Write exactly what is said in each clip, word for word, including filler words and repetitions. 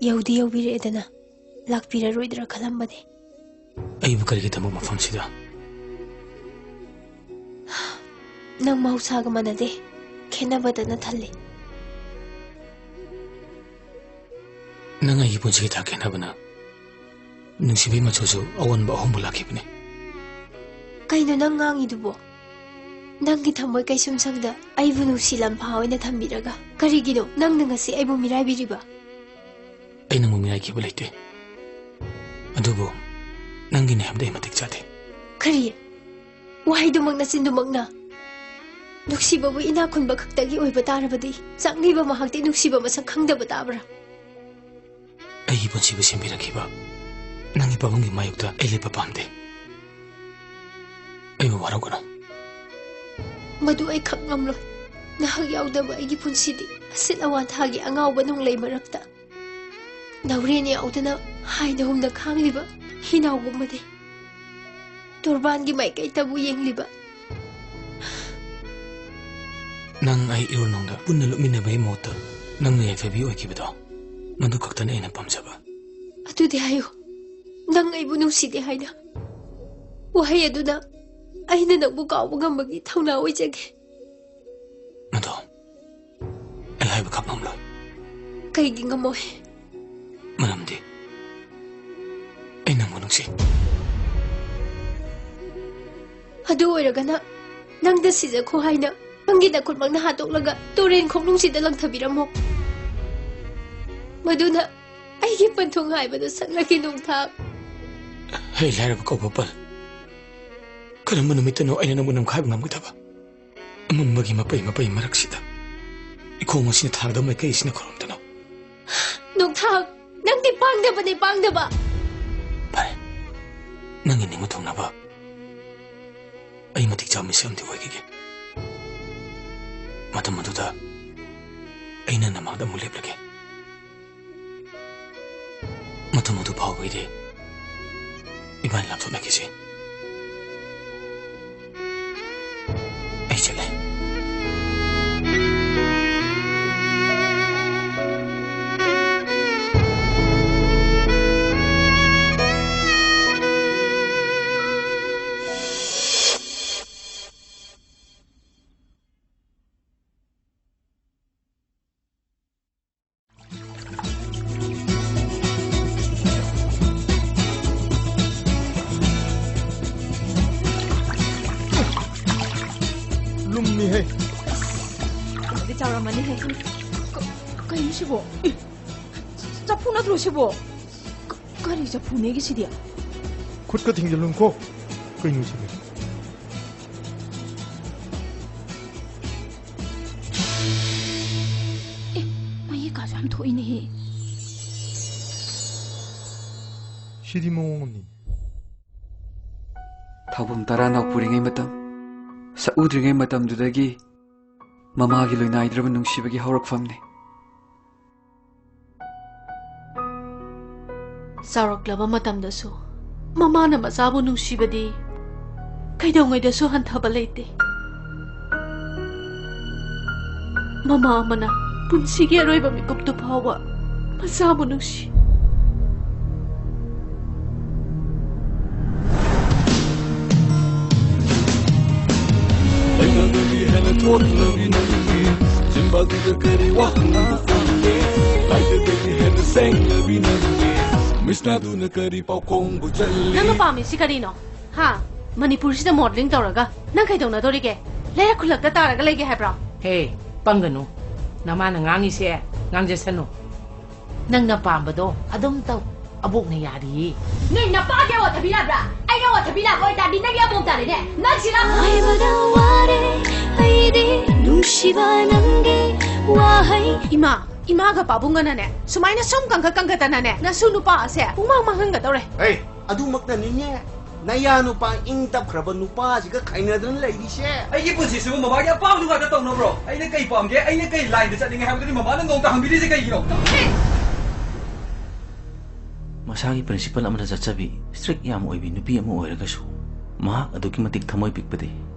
ꯌꯧꯗꯤ ꯌꯧꯕꯤꯔꯛꯑꯦꯗꯅ, ꯂꯥꯛꯄꯤꯔꯔꯣꯏꯗ꯭ꯔꯥ ꯈꯜꯂꯝꯕꯅꯦ꯫ ꯑꯩꯕꯨ ꯀꯔꯤꯒꯤꯗꯃꯛ ꯃꯐꯝꯁꯤꯗ? ꯅꯪ ꯃꯍꯧꯁꯥꯒ ꯃꯥꯟꯅꯗꯦ, ꯈꯦꯠꯅꯕꯇꯅ ꯊꯜꯂꯤ꯫ ꯅꯪ ꯑꯩꯒꯤ ꯄꯨꯟꯁꯤꯒꯤ ꯊꯥꯛ ꯈꯦꯠꯅꯕꯅ ꯅꯨꯡꯁꯤꯕꯤ ꯃꯆꯨꯁꯨ ꯑꯑꯣꯟꯕ ꯑꯍꯣꯡꯕ ꯂꯥꯛꯈꯤꯕꯅꯤ꯫ ꯀꯩꯅꯣ ꯅꯪ ꯉꯥꯡꯉꯤꯗꯨꯕꯣ? ꯅꯪꯒꯤ ꯊꯃꯣꯏ ꯀꯩꯁꯨꯝꯁꯪꯗ ꯑꯩꯕꯨ ꯅꯨꯡꯁꯤ ꯂꯝꯐꯥ ꯑꯣꯏꯅ ꯊꯝꯕꯤꯔꯒ ꯀꯔꯤꯒꯤꯅꯣ ꯅꯪꯅ ꯉꯁꯤ ꯑꯩꯕꯨ ꯃꯤꯔꯥꯏꯕꯤꯔꯤꯕ? ꯑꯩ ꯅꯪꯕꯨ ꯃꯤꯔꯥꯏꯈꯤꯕ ꯂꯩꯇꯦ, ꯑꯗꯨꯕꯨ ꯅꯪꯒꯤꯅꯦ ꯍꯥꯏꯕꯗ ꯑꯩ ꯃꯇꯤꯛ ꯆꯥꯗꯦ꯫ ꯀꯔꯤ? ꯋꯥꯍꯩꯗꯨꯃꯛ ꯅꯆꯤꯟꯗꯨꯃꯛꯅ? ꯅꯨꯡꯁꯤꯕꯕꯨ ꯏꯅꯥꯛ ꯈꯨꯟꯕ ꯈꯛꯇꯒꯤ ꯑꯣꯏꯕ ꯇꯥꯔꯕꯗꯤ ꯆꯥꯛꯅꯤꯕ ꯃꯍꯥꯛꯇꯤ ꯅꯨꯡꯁꯤꯕ ꯃꯁꯛ ꯈꯪꯗꯕ ꯇꯥꯕ꯭ꯔꯥ? ꯑꯩꯒꯤ ꯄꯨꯟꯁꯤꯕꯨ ꯁꯦꯝꯕꯤꯔꯛꯈꯤꯕ ꯅꯪꯒꯤ ꯄꯥꯕꯨꯡꯒꯤ ꯃꯥꯌꯣꯛꯇ ꯑꯩ ꯂꯦꯞꯄ ꯄꯥꯝꯗꯦ꯫ ꯑꯩꯕꯨ ꯋꯥꯔꯧꯒꯅꯨ꯫ ꯃꯗꯨ ꯑꯩ ꯈꯪ ꯉꯝꯂꯣꯏ꯫ ꯅꯍꯥꯛ ꯌꯥꯎꯗꯕ ꯑꯩꯒꯤ ꯄꯨꯟꯁꯤꯗꯤ ꯑꯁꯤꯠ ꯑꯋꯥꯟꯊꯥꯒꯤ ꯑꯉꯥꯎꯕ ꯅꯣꯡꯂꯩ ꯃꯔꯛꯇ ꯅꯥꯎꯔꯦꯟ ꯌꯥꯎꯗꯅ ꯍꯥꯏꯅ ꯍꯨꯝꯅ ꯈꯥꯡꯂꯤꯕ ꯍꯤꯅꯥꯎꯒꯨꯝꯕꯅꯤ꯫ ꯇꯣꯔꯕꯥꯟꯒꯤ ꯃꯥꯏꯀꯩꯇꯕꯨ ꯌꯦꯡꯂꯤꯕ꯫ ꯅꯪ ꯑꯩ ꯏꯔꯣꯜ ꯅꯨꯡꯗ ꯄꯨꯟꯅ ꯂꯨꯞꯃꯤꯟꯅꯕꯒꯤ ꯃꯍꯨꯠꯇ ꯅꯪꯅ ꯌꯥꯏꯐꯕꯤ ꯑꯣꯏꯈꯤꯕꯗꯣ, ꯃꯗꯨ ꯈꯛꯇꯅꯤ ꯑꯩꯅ ꯄꯥꯝꯖꯕ꯫ ꯑꯗꯨꯗꯤ ꯍꯥꯏꯌꯨ, ꯅꯪ ꯑꯩꯕꯨ ꯅꯨꯡꯁꯤꯗꯦ ꯍꯥꯏꯅ ꯋꯥꯍꯩ ꯑꯗꯨꯅ ꯑꯩꯅ ꯅꯪꯕꯨ ꯀꯥꯎꯕ ꯉꯝꯕꯒꯤ ꯊꯧꯅꯥ ꯑꯣꯏꯖꯒꯦ꯫ ꯃꯗꯣ ꯑꯩ ꯍꯥꯏꯕ ꯈꯛ ꯉꯝꯂꯣꯏ꯫ ꯀꯩꯒꯤ ꯉꯝꯃꯣꯏ? ꯃꯔꯝꯗꯤ ꯑꯩ ꯅꯪꯕꯨ ꯅꯨꯡꯁꯤ꯫ ꯑꯗꯨ ꯑꯣꯏꯔꯒꯅ ꯅꯪꯗ ꯁꯤꯖꯈꯣ ꯍꯥꯏꯅ ꯅꯪꯒꯤ ꯅꯈꯨꯠꯃꯛꯅ ꯍꯥꯠꯇꯣꯛꯂꯒ ꯇꯨꯔꯦꯟ ꯈꯣꯡꯅꯨꯡꯁꯤꯗ ꯂꯪꯊꯕꯤꯔꯝꯃꯣ꯫ ꯃꯗꯨꯅ ꯑꯩꯒꯤ ꯄꯟꯊꯨꯡ ꯍꯥꯏꯕꯗꯨ ꯁꯛꯂꯛꯀꯦ ꯅꯣꯡꯊꯥꯛ꯫ ꯍꯦ ꯂꯥꯏꯔꯕ ꯀꯧꯕ ꯄꯜ, ꯀꯔꯝꯕ ꯅꯨꯃꯤꯠꯇꯅꯣ ꯑꯩꯅ ꯅꯪꯕꯨ ꯅꯝꯈꯥꯏꯕ ꯉꯝꯒꯗꯕ? ꯑꯃꯝꯕꯒꯤ ꯃꯄꯩ ꯃꯄꯩ ꯃꯔꯛꯁꯤꯗ ꯏꯈꯣꯡ ꯑꯁꯤꯅ ꯊꯥꯡꯗ ꯃꯥꯏꯀꯩ ꯑꯁꯤꯅ ꯈꯨꯔꯨꯝꯗꯅ꯫ ꯅꯣꯡꯊꯥꯛ, ꯅꯪꯗꯤ ꯄꯥꯡꯗꯕꯅꯦ, ꯄꯥꯡꯗꯕ꯫ ꯐꯔꯦ, ꯅꯪꯒꯤ ꯅꯤꯡꯕ ꯊꯨꯡꯅꯕ ꯑꯩ ꯃꯇꯤꯛ ꯆꯥꯕ ꯃꯤꯁꯛ ꯑꯃꯗꯤ ꯑꯣꯏꯈꯤꯒꯦ꯫ ꯃꯇꯝ ꯑꯗꯨꯗ ꯑꯩꯅ ꯅꯃꯥꯡꯗ ꯑꯃꯨꯛ ꯂꯦꯞꯂꯒꯦ꯫ ꯃꯇꯝ ꯑꯗꯨ ꯐꯥꯎꯕꯒꯤꯗꯤ ꯏꯕꯥꯅꯤ ꯂꯥꯞꯊꯣꯛꯅꯈꯤꯁꯤ꯫ ꯑꯩ ꯆꯠꯂꯦ꯫ ꯍꯦ꯫ ꯀꯩꯅꯣꯗꯤ ꯆꯥꯎꯔꯝꯃꯅꯤꯍꯦ꯫ ꯀ-, ꯀꯩꯅꯣ ꯁꯤꯕꯣ? ꯑꯦ, ꯆꯐꯨ ꯅꯠꯇ꯭ꯔꯣ ꯁꯤꯕꯣ? ꯀ-, ꯀꯔꯤ ꯆꯐꯨꯅꯦꯒꯦ ꯁꯤꯗꯤ? ꯈꯨꯠꯀ ꯊꯤꯡꯖꯤꯜꯂꯨꯅꯨꯀꯣ꯫ ꯀꯩꯅꯣ ꯁꯤꯕꯣ? ꯑꯦ, ꯃꯌꯦꯛ ꯀꯥꯁꯨ ꯌꯥꯝ ꯊꯣꯛꯏꯅꯦꯍꯦ꯫ ꯁꯤꯗꯤ ꯃꯑꯣꯡ ꯑꯃꯅꯤ꯫ ꯊꯧꯕꯝ ꯇꯔꯥ ꯅꯥꯎ ꯄꯨꯔꯤꯉꯩ ꯃꯇꯝ, ꯁꯛꯎꯗ꯭ꯔꯤꯉꯩ ꯃꯇꯝꯗꯨꯗꯒꯤ ꯃꯃꯥꯒꯤ ꯂꯣꯏꯅꯥꯏꯗ꯭ꯔꯕ ꯅꯨꯡꯁꯤꯕꯒꯤ ꯍꯧꯔꯛꯐꯝꯅꯤ꯫ ꯆꯥꯎꯔꯛꯂꯕ ꯃꯇꯝꯗꯁꯨ ꯃꯃꯥꯅ ꯃꯆꯥꯕꯨ ꯅꯨꯡꯁꯤꯕꯗꯤ ꯀꯩꯗꯧꯉꯩꯗꯁꯨ ꯍꯟꯊꯕ ꯂꯩꯇꯦ꯫ ꯃꯃꯥ ꯑꯃꯅ ꯄꯨꯟꯁꯤꯒꯤ ꯑꯔꯣꯏꯕ ꯃꯤꯀꯨꯞꯇꯨ ꯐꯥꯎꯕ ꯃꯆꯥꯕꯨ ꯅꯨꯡꯁꯤ꯫ ꯂꯩꯃꯗꯒꯤ ꯍꯦꯟꯅ ꯊꯣꯠꯂꯕꯤ ꯅꯪꯒꯤ ꯆꯤꯟꯕꯥꯜꯗꯨꯗ ꯀꯔꯤ ꯋꯥꯍꯪ ꯍꯪꯒꯦ? ꯂꯥꯏꯗꯒꯤ ꯍꯦꯟꯅ ꯁꯦꯡꯂꯕꯤ ꯅꯪꯒꯤ ꯃꯤꯠꯁꯅꯥꯗꯨꯅ ꯀꯔꯤ ꯄꯥꯎꯈꯣꯡꯕꯨ ꯆꯜꯂꯤ? ꯅꯪꯅ ꯄꯥꯝꯃꯤꯁꯤ ꯀꯔꯤꯅꯣ? ꯍꯥ? ꯃꯅꯤꯄꯨꯔꯁꯤꯗ ꯃꯣꯗꯦꯂꯤꯡ ꯇꯧꯔꯒ ꯅꯪ ꯀꯩꯗꯧꯅꯗꯣꯔꯤꯒꯦ? ꯂꯩꯔꯛ ꯈꯨꯜꯂꯛꯇ ꯇꯥꯔꯒ ꯂꯩꯒꯦ ꯍꯥꯏꯕ꯭ꯔꯣ? ꯍꯦ, ꯄꯪꯒꯅꯨ꯫ ꯅꯃꯥꯅ ꯉꯥꯡꯉꯤꯁꯦ ꯉꯥꯡꯖꯁꯅꯨ꯫ ꯅꯪꯅ ꯄꯥꯝꯕꯗꯣ ꯑꯗꯨꯝ ꯇꯧ꯫ ꯑꯕꯣꯛꯅ ꯌꯥꯔꯤꯌꯦ꯫ ꯅꯣꯏ ꯅꯄꯥꯒꯤ ꯑꯋꯥꯊꯕꯤ ꯂꯥꯕ꯭ꯔꯥ? ꯑꯩꯒꯤ ꯑꯋꯥꯊꯕꯤ ꯂꯥꯕ ꯑꯣꯏꯇꯥꯔꯗꯤ ꯅꯪꯒꯤ ꯑꯃꯣꯝ ꯇꯥꯔꯦꯅꯦ꯫ ꯅꯪꯁꯤꯔ? ꯍꯥꯏꯕꯗ ꯋꯥꯔꯦ ꯑꯩꯗꯤ ꯅꯨꯡꯁꯤꯕ ꯅꯪꯒꯤ ꯋꯥꯍꯩ꯫ ꯏꯃꯥ, ꯏꯃꯥꯒ ꯄꯥꯕꯨꯡꯒꯅꯅꯦ, ꯁꯨꯃꯥꯏꯅ ꯁꯨꯝ ꯀꯟꯈꯠ ꯀꯟꯈꯠꯇꯅꯅꯦ, ꯅꯁꯨ ꯅꯨꯄꯥ ꯑꯁꯦ ꯄꯨꯡꯃꯥꯡ ꯃꯥꯡꯍꯟꯒꯗꯧꯔꯦ꯫ ꯑꯩ ꯑꯗꯨꯃꯛꯇꯅꯤꯅꯦ ꯅꯌꯥ ꯅꯨꯄꯥ ꯏꯪ ꯇꯞꯈ꯭ꯔꯕ ꯅꯨꯄꯥꯁꯤꯒ ꯈꯥꯏꯅꯗꯅ ꯂꯩꯔꯤꯁꯦ꯫ ꯑꯩꯒꯤ ꯄꯨꯟꯁꯤꯁꯤꯕꯨ ꯃꯃꯥꯒꯤ ꯑꯄꯥꯝꯕꯗꯨ ꯉꯥꯛꯇ ꯇꯧꯅꯕ꯭ꯔꯣ? ꯑꯩꯅ ꯀꯩ ꯄꯥꯝꯒꯦ, ꯑꯩꯅ ꯀꯩ ꯂꯥꯏꯟꯗ ꯆꯠꯅꯤꯡꯉꯦ ꯍꯥꯏꯕꯗꯨꯗꯤ ꯃꯃꯥꯅ ꯅꯣꯡꯇ ꯍꯪꯕꯤꯔꯤꯁꯦ ꯀꯩꯒꯤꯅꯣ? ꯃꯁꯥꯒꯤ ꯄ꯭ꯔꯤꯟꯁꯤꯄꯜ ꯑꯃꯗ ꯆꯠꯆꯕꯤ, ꯏꯁꯇ꯭ꯔꯤꯛ ꯌꯥꯝ ꯑꯣꯏꯕꯤ ꯅꯨꯄꯤ ꯑꯃ ꯑꯣꯏꯔꯒꯁꯨ, ꯃꯍꯥꯛ ꯑꯗꯨꯛꯀꯤ ꯃꯇꯤꯛ ꯊꯃꯣꯏ ꯄꯤꯛꯄꯗꯤ꯫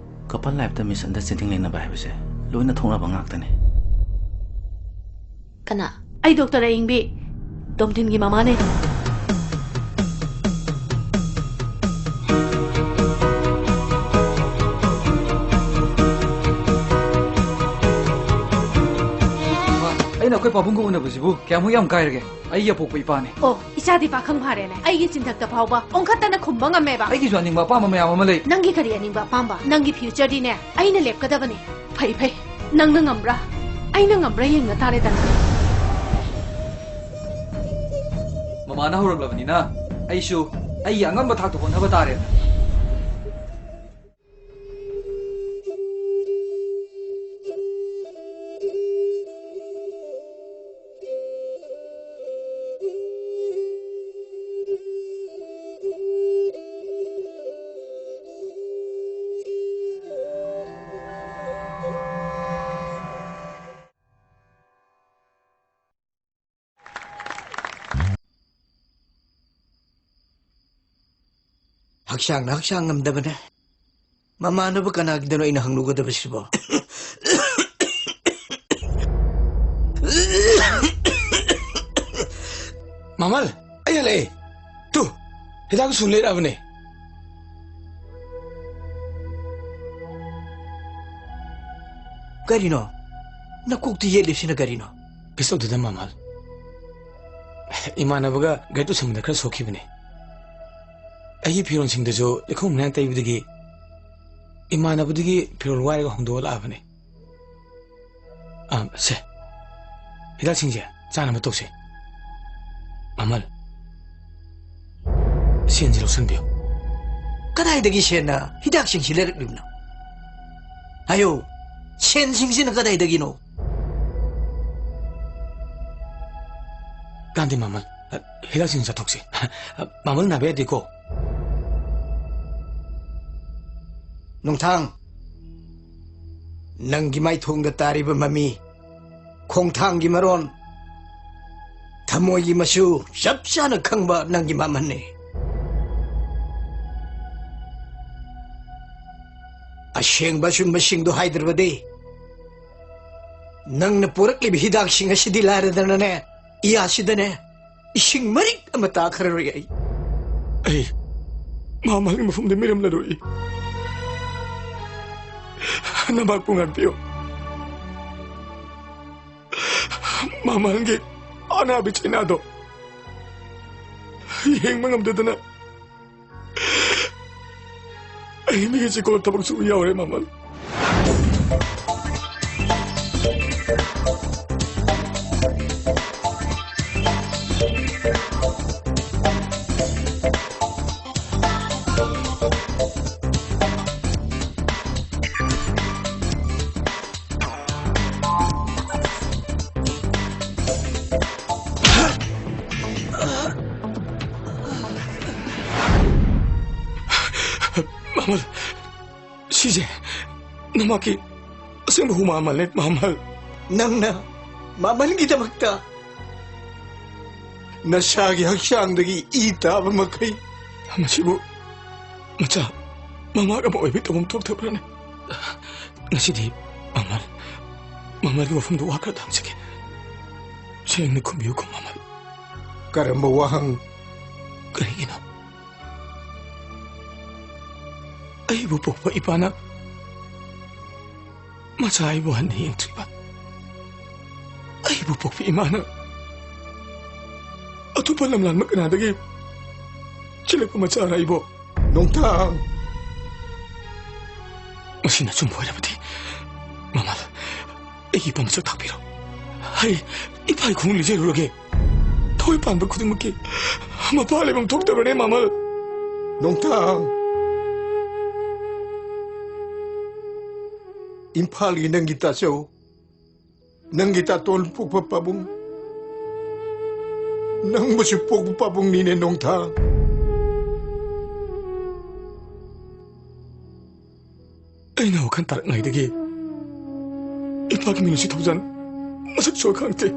ꯀꯄꯜ ꯂꯥꯏꯐꯇ ꯃꯤꯁꯑꯟꯗꯔꯁꯇꯦꯟꯗꯤꯡ ꯂꯩꯅꯕ ꯍꯥꯏꯕꯁꯦ ꯂꯣꯏꯅ ꯊꯣꯛꯅꯕ ꯉꯥꯛꯇꯅꯤ꯫ ꯀꯅꯥ? ꯑꯩ ꯗꯣꯛꯇꯔ ꯑꯏꯪꯕꯤ, ꯇꯣꯝꯊꯤꯟꯒꯤ ꯃꯃꯥꯅꯦ꯫ ꯑꯩꯅ ꯑꯩꯈꯣꯏ ꯄꯥꯕꯨꯡꯒ ꯎꯅꯕꯁꯤꯕꯨ ꯀꯌꯥꯃꯨꯛ ꯌꯥꯝ ꯀꯥꯏꯔꯒꯦ? ꯑꯩꯒꯤ ꯑꯄꯣꯛꯄ ꯏꯄꯥꯅꯦ꯫ ꯑꯣ, ꯏꯆꯥꯗꯤ ꯄꯥꯈꯪ ꯐꯥꯔꯦꯅꯦ꯫ ꯑꯩꯒꯤ ꯆꯤꯟꯊꯛꯇ ꯐꯥꯎꯕ ꯑꯣꯟꯈꯠꯇꯅ ꯈꯨꯝꯕ ꯉꯝꯃꯦꯕ꯫ ꯑꯩꯒꯤꯁꯨ ꯑꯅꯤꯡꯕ ꯑꯄꯥꯝꯕ ꯃꯌꯥꯝ ꯑꯃ ꯂꯩ꯫ ꯅꯪꯒꯤ ꯀꯔꯤ ꯑꯅꯤꯡꯕ ꯑꯄꯥꯝꯕ? ꯅꯪꯒꯤ future ꯗꯤꯅꯦ ꯑꯩꯅ ꯂꯦꯞꯀꯗꯕꯅꯤ꯫ ꯐꯩ, ꯐꯩ꯫ ꯅꯪꯅ ꯉꯝꯕ꯭ꯔꯥ? ꯑꯩꯅ ꯉꯝꯕ꯭ꯔꯥ ꯌꯦꯡꯅ ꯇꯥꯔꯦꯗꯅ꯫ ꯃꯃꯥꯅ ꯍꯧꯔꯛꯂꯕꯅꯤꯅ ꯑꯩꯁꯨ ꯑꯩꯒꯤ ꯑꯉꯝꯕ ꯊꯥꯛꯇ ꯍꯣꯠꯅꯕ ꯇꯥꯔꯦ꯫ ꯍꯛꯆꯥꯡꯅ ꯍꯛꯆꯥꯡ ꯉꯝꯗꯕꯅꯦ꯫ ꯃꯃꯥꯟꯅꯕ ꯀꯅꯥꯒꯤꯗꯅꯣ ꯑꯩꯅ ꯍꯪꯂꯨꯒꯗꯕꯁꯤꯕꯣ? ꯃꯃꯜ, ꯑꯩ ꯍꯜꯂꯛꯑꯦ꯫ ꯇꯨ, ꯍꯤꯗꯥꯛ ꯁꯨ ꯂꯩꯔꯛꯑꯕꯅꯦ꯫ ꯀꯔꯤꯅꯣ? ꯅꯀꯣꯛꯇ ꯌꯦꯠꯂꯤꯁꯤꯅ ꯀꯔꯤꯅꯣ? ꯀꯩꯁꯨ ꯇꯧꯗꯦꯗ, ꯃꯃꯜ꯫ ꯏꯃꯥꯟꯅꯕꯒ ꯒꯥꯔꯤ ꯇꯨꯁꯟꯕꯗ ꯈꯔ ꯁꯣꯛꯈꯤꯕꯅꯦ꯫ ꯑꯩꯒꯤ ꯐꯤꯔꯣꯜꯁꯤꯡꯗꯨꯁꯨ ꯂꯩꯈꯣꯝ ꯃꯌꯥꯝ ꯇꯩꯕꯗꯒꯤ ꯏꯃꯥꯟꯅꯕꯗꯒꯤ ꯐꯤꯔꯣꯜ ꯋꯥꯏꯔꯒ ꯍꯣꯡꯗꯣꯛꯑ ꯂꯥꯛꯑꯕꯅꯦ꯫ ꯑꯥ, ꯁꯦ꯫ ꯍꯤꯗꯥꯛꯁꯤꯡꯁꯦ ꯆꯥꯅꯕ ꯇꯧꯁꯦ꯫ ꯃꯃꯜ, ꯁꯦꯟꯁꯤ ꯂꯧꯁꯟꯕꯤꯌꯨ꯫ ꯀꯗꯥꯏꯗꯒꯤ ꯁꯦꯟꯅ ꯍꯤꯗꯥꯛꯁꯤꯡꯁꯤ ꯂꯩꯔꯛꯂꯤꯕꯅꯣ? ꯍꯥꯏꯌꯨ, ꯁꯦꯟꯁꯤꯡꯁꯤꯅ ꯀꯗꯥꯏꯗꯒꯤꯅꯣ? ꯀꯥꯟꯗꯦ ꯃꯃꯜ, ꯍꯤꯗꯥꯛꯁꯤꯡ ꯆꯥꯊꯣꯛꯁꯤ꯫ ꯃꯃꯜ ꯅꯥꯕ ꯌꯥꯗꯦꯀꯣ꯫ ꯅꯨꯡꯊꯥꯡ, ꯅꯪꯒꯤ ꯃꯥꯏꯊꯣꯡꯗ ꯇꯥꯔꯤꯕ ꯃꯃꯤ, ꯈꯣꯡꯊꯥꯡꯒꯤ ꯃꯔꯣꯟ, ꯊꯃꯣꯏꯒꯤ ꯃꯆꯨ ꯆꯞ ꯆꯥꯅ ꯈꯪꯕ ꯅꯪꯒꯤ ꯃꯃꯜꯅꯤ꯫ ꯑꯁꯦꯡꯕ ꯑꯆꯨꯝꯕꯁꯤꯡꯗꯨ ꯍꯥꯏꯗ꯭ꯔꯕꯗꯤ ꯅꯪꯅ ꯄꯨꯔꯛꯂꯤꯕ ꯍꯤꯗꯥꯛꯁꯤꯡ ꯑꯁꯤꯗꯤ ꯂꯥꯏꯔꯗꯅꯅꯦ, ꯏꯌꯥꯁꯤꯗꯅꯦ ꯏꯁꯤꯡ ꯃꯔꯤꯛ ꯑꯃ ꯇꯥꯈ꯭ꯔꯔꯣꯏ ꯑꯩ꯫ ꯑꯩ ꯃꯃꯜꯒꯤ ꯃꯐꯝꯗ ꯃꯤꯔꯝꯂꯔꯣꯏ꯫ ꯅꯃꯥꯛꯄꯨ ꯉꯥꯛꯄꯤꯌꯨ꯫ ꯃꯃꯜꯒꯤ ꯑꯅꯥꯕꯤ ꯆꯩꯅꯥꯗꯣ ꯌꯦꯡꯕ ꯉꯝꯗꯗꯅ ꯑꯩ ꯃꯤꯒꯤ ꯆꯤꯀꯣꯜ ꯊꯕꯛ ꯁꯨꯕ ꯌꯥꯎꯔꯦ, ꯃꯃꯜ꯫ ꯃꯃꯜ, ꯁꯤꯁꯦ ꯅꯃꯛꯀꯤ ꯑꯁꯦꯡꯕ ꯍꯨꯃꯥꯡ ꯃꯃꯜꯅꯦ, ꯃꯃꯜ꯫ ꯅꯪꯅ ꯃꯃꯜꯒꯤꯗꯃꯛꯇ ꯅꯁꯥꯒꯤ ꯍꯛꯆꯥꯡꯗꯒꯤ ꯏ ꯇꯥꯕ ꯃꯈꯩ꯫ ꯃꯁꯤꯕꯨ ꯃꯆꯥ ꯃꯃꯥ ꯑꯃ ꯑꯣꯏꯕꯒꯤ ꯇꯧꯐꯝ ꯊꯣꯛꯇꯕ꯭ꯔꯥꯅꯦ? ꯉꯁꯤꯗꯤ ꯃꯃꯜ, ꯃꯃꯜꯒꯤ ꯋꯥꯐꯝꯗ ꯋꯥ ꯈꯔ ꯍꯪꯖꯒꯦ꯫ ꯁꯦꯡꯅ ꯈꯨꯝꯕꯤꯌꯨꯀꯣ, ꯃꯃꯜ꯫ ꯀꯔꯝꯕ ꯋꯥꯍꯪ? ꯀꯔꯤꯒꯤꯅꯣ ꯑꯩꯕꯨ ꯄꯣꯛꯄ ꯏꯄꯥꯅ ꯃꯆꯥ ꯑꯩꯕꯨ ꯍꯟꯅ ꯌꯦꯡꯗ꯭ꯔꯤꯕ? ꯑꯩꯕꯨ ꯄꯣꯛꯄ ꯏꯃꯥꯅ ꯑꯇꯣꯞꯄ ꯂꯝꯂꯥꯟꯕ ꯀꯅꯥꯗꯒꯤ ꯆꯦꯜꯂꯛꯄ ꯃꯆꯥꯔ ꯑꯩꯕꯨ? ꯅꯣꯡꯊꯥꯡ! ꯃꯁꯤꯅ ꯑꯆꯨꯝꯕ ꯑꯣꯏꯔꯕꯗꯤ, ꯃꯃꯜ, ꯑꯩꯒꯤ ꯏꯄꯥ ꯃꯁꯛ ꯇꯥꯛꯄꯤꯔꯣ꯫ ꯑꯩ ꯏꯄꯥꯒꯤ ꯈꯣꯡ ꯂꯤꯖꯔꯨꯔꯒꯦ꯫ ꯊꯋꯥꯏ ꯄꯥꯟꯕ ꯈꯨꯗꯤꯡꯃꯛꯀꯤ ꯃꯄꯥ ꯂꯩꯐꯝ ꯊꯣꯛꯇꯕ꯭ꯔꯅꯦ, ꯃꯃꯜ? ꯅꯣꯡꯊꯥꯡ! ꯏꯝꯐꯥꯜꯒꯤ ꯅꯪꯒꯤ ꯇꯥꯆꯧ, ꯅꯪꯒꯤ ꯇꯥꯇꯣꯟ ꯄꯣꯛꯄ ꯄꯥꯕꯨꯡ, ꯅꯪꯕꯨꯁꯨ ꯄꯣꯛꯄ ꯄꯥꯕꯨꯡꯅꯤꯅꯦ, ꯅꯣꯡꯊꯥꯡ꯫ ꯑꯩꯅ ꯋꯥꯈꯜ ꯇꯥꯔꯛꯉꯩꯗꯒꯤ ꯏꯄꯥꯒꯤ ꯃꯤꯅꯨꯡꯁꯤ ꯊꯧꯖꯥꯜ ꯃꯁꯛ ꯁꯨꯛꯈꯪ ꯈꯪꯗꯦ꯫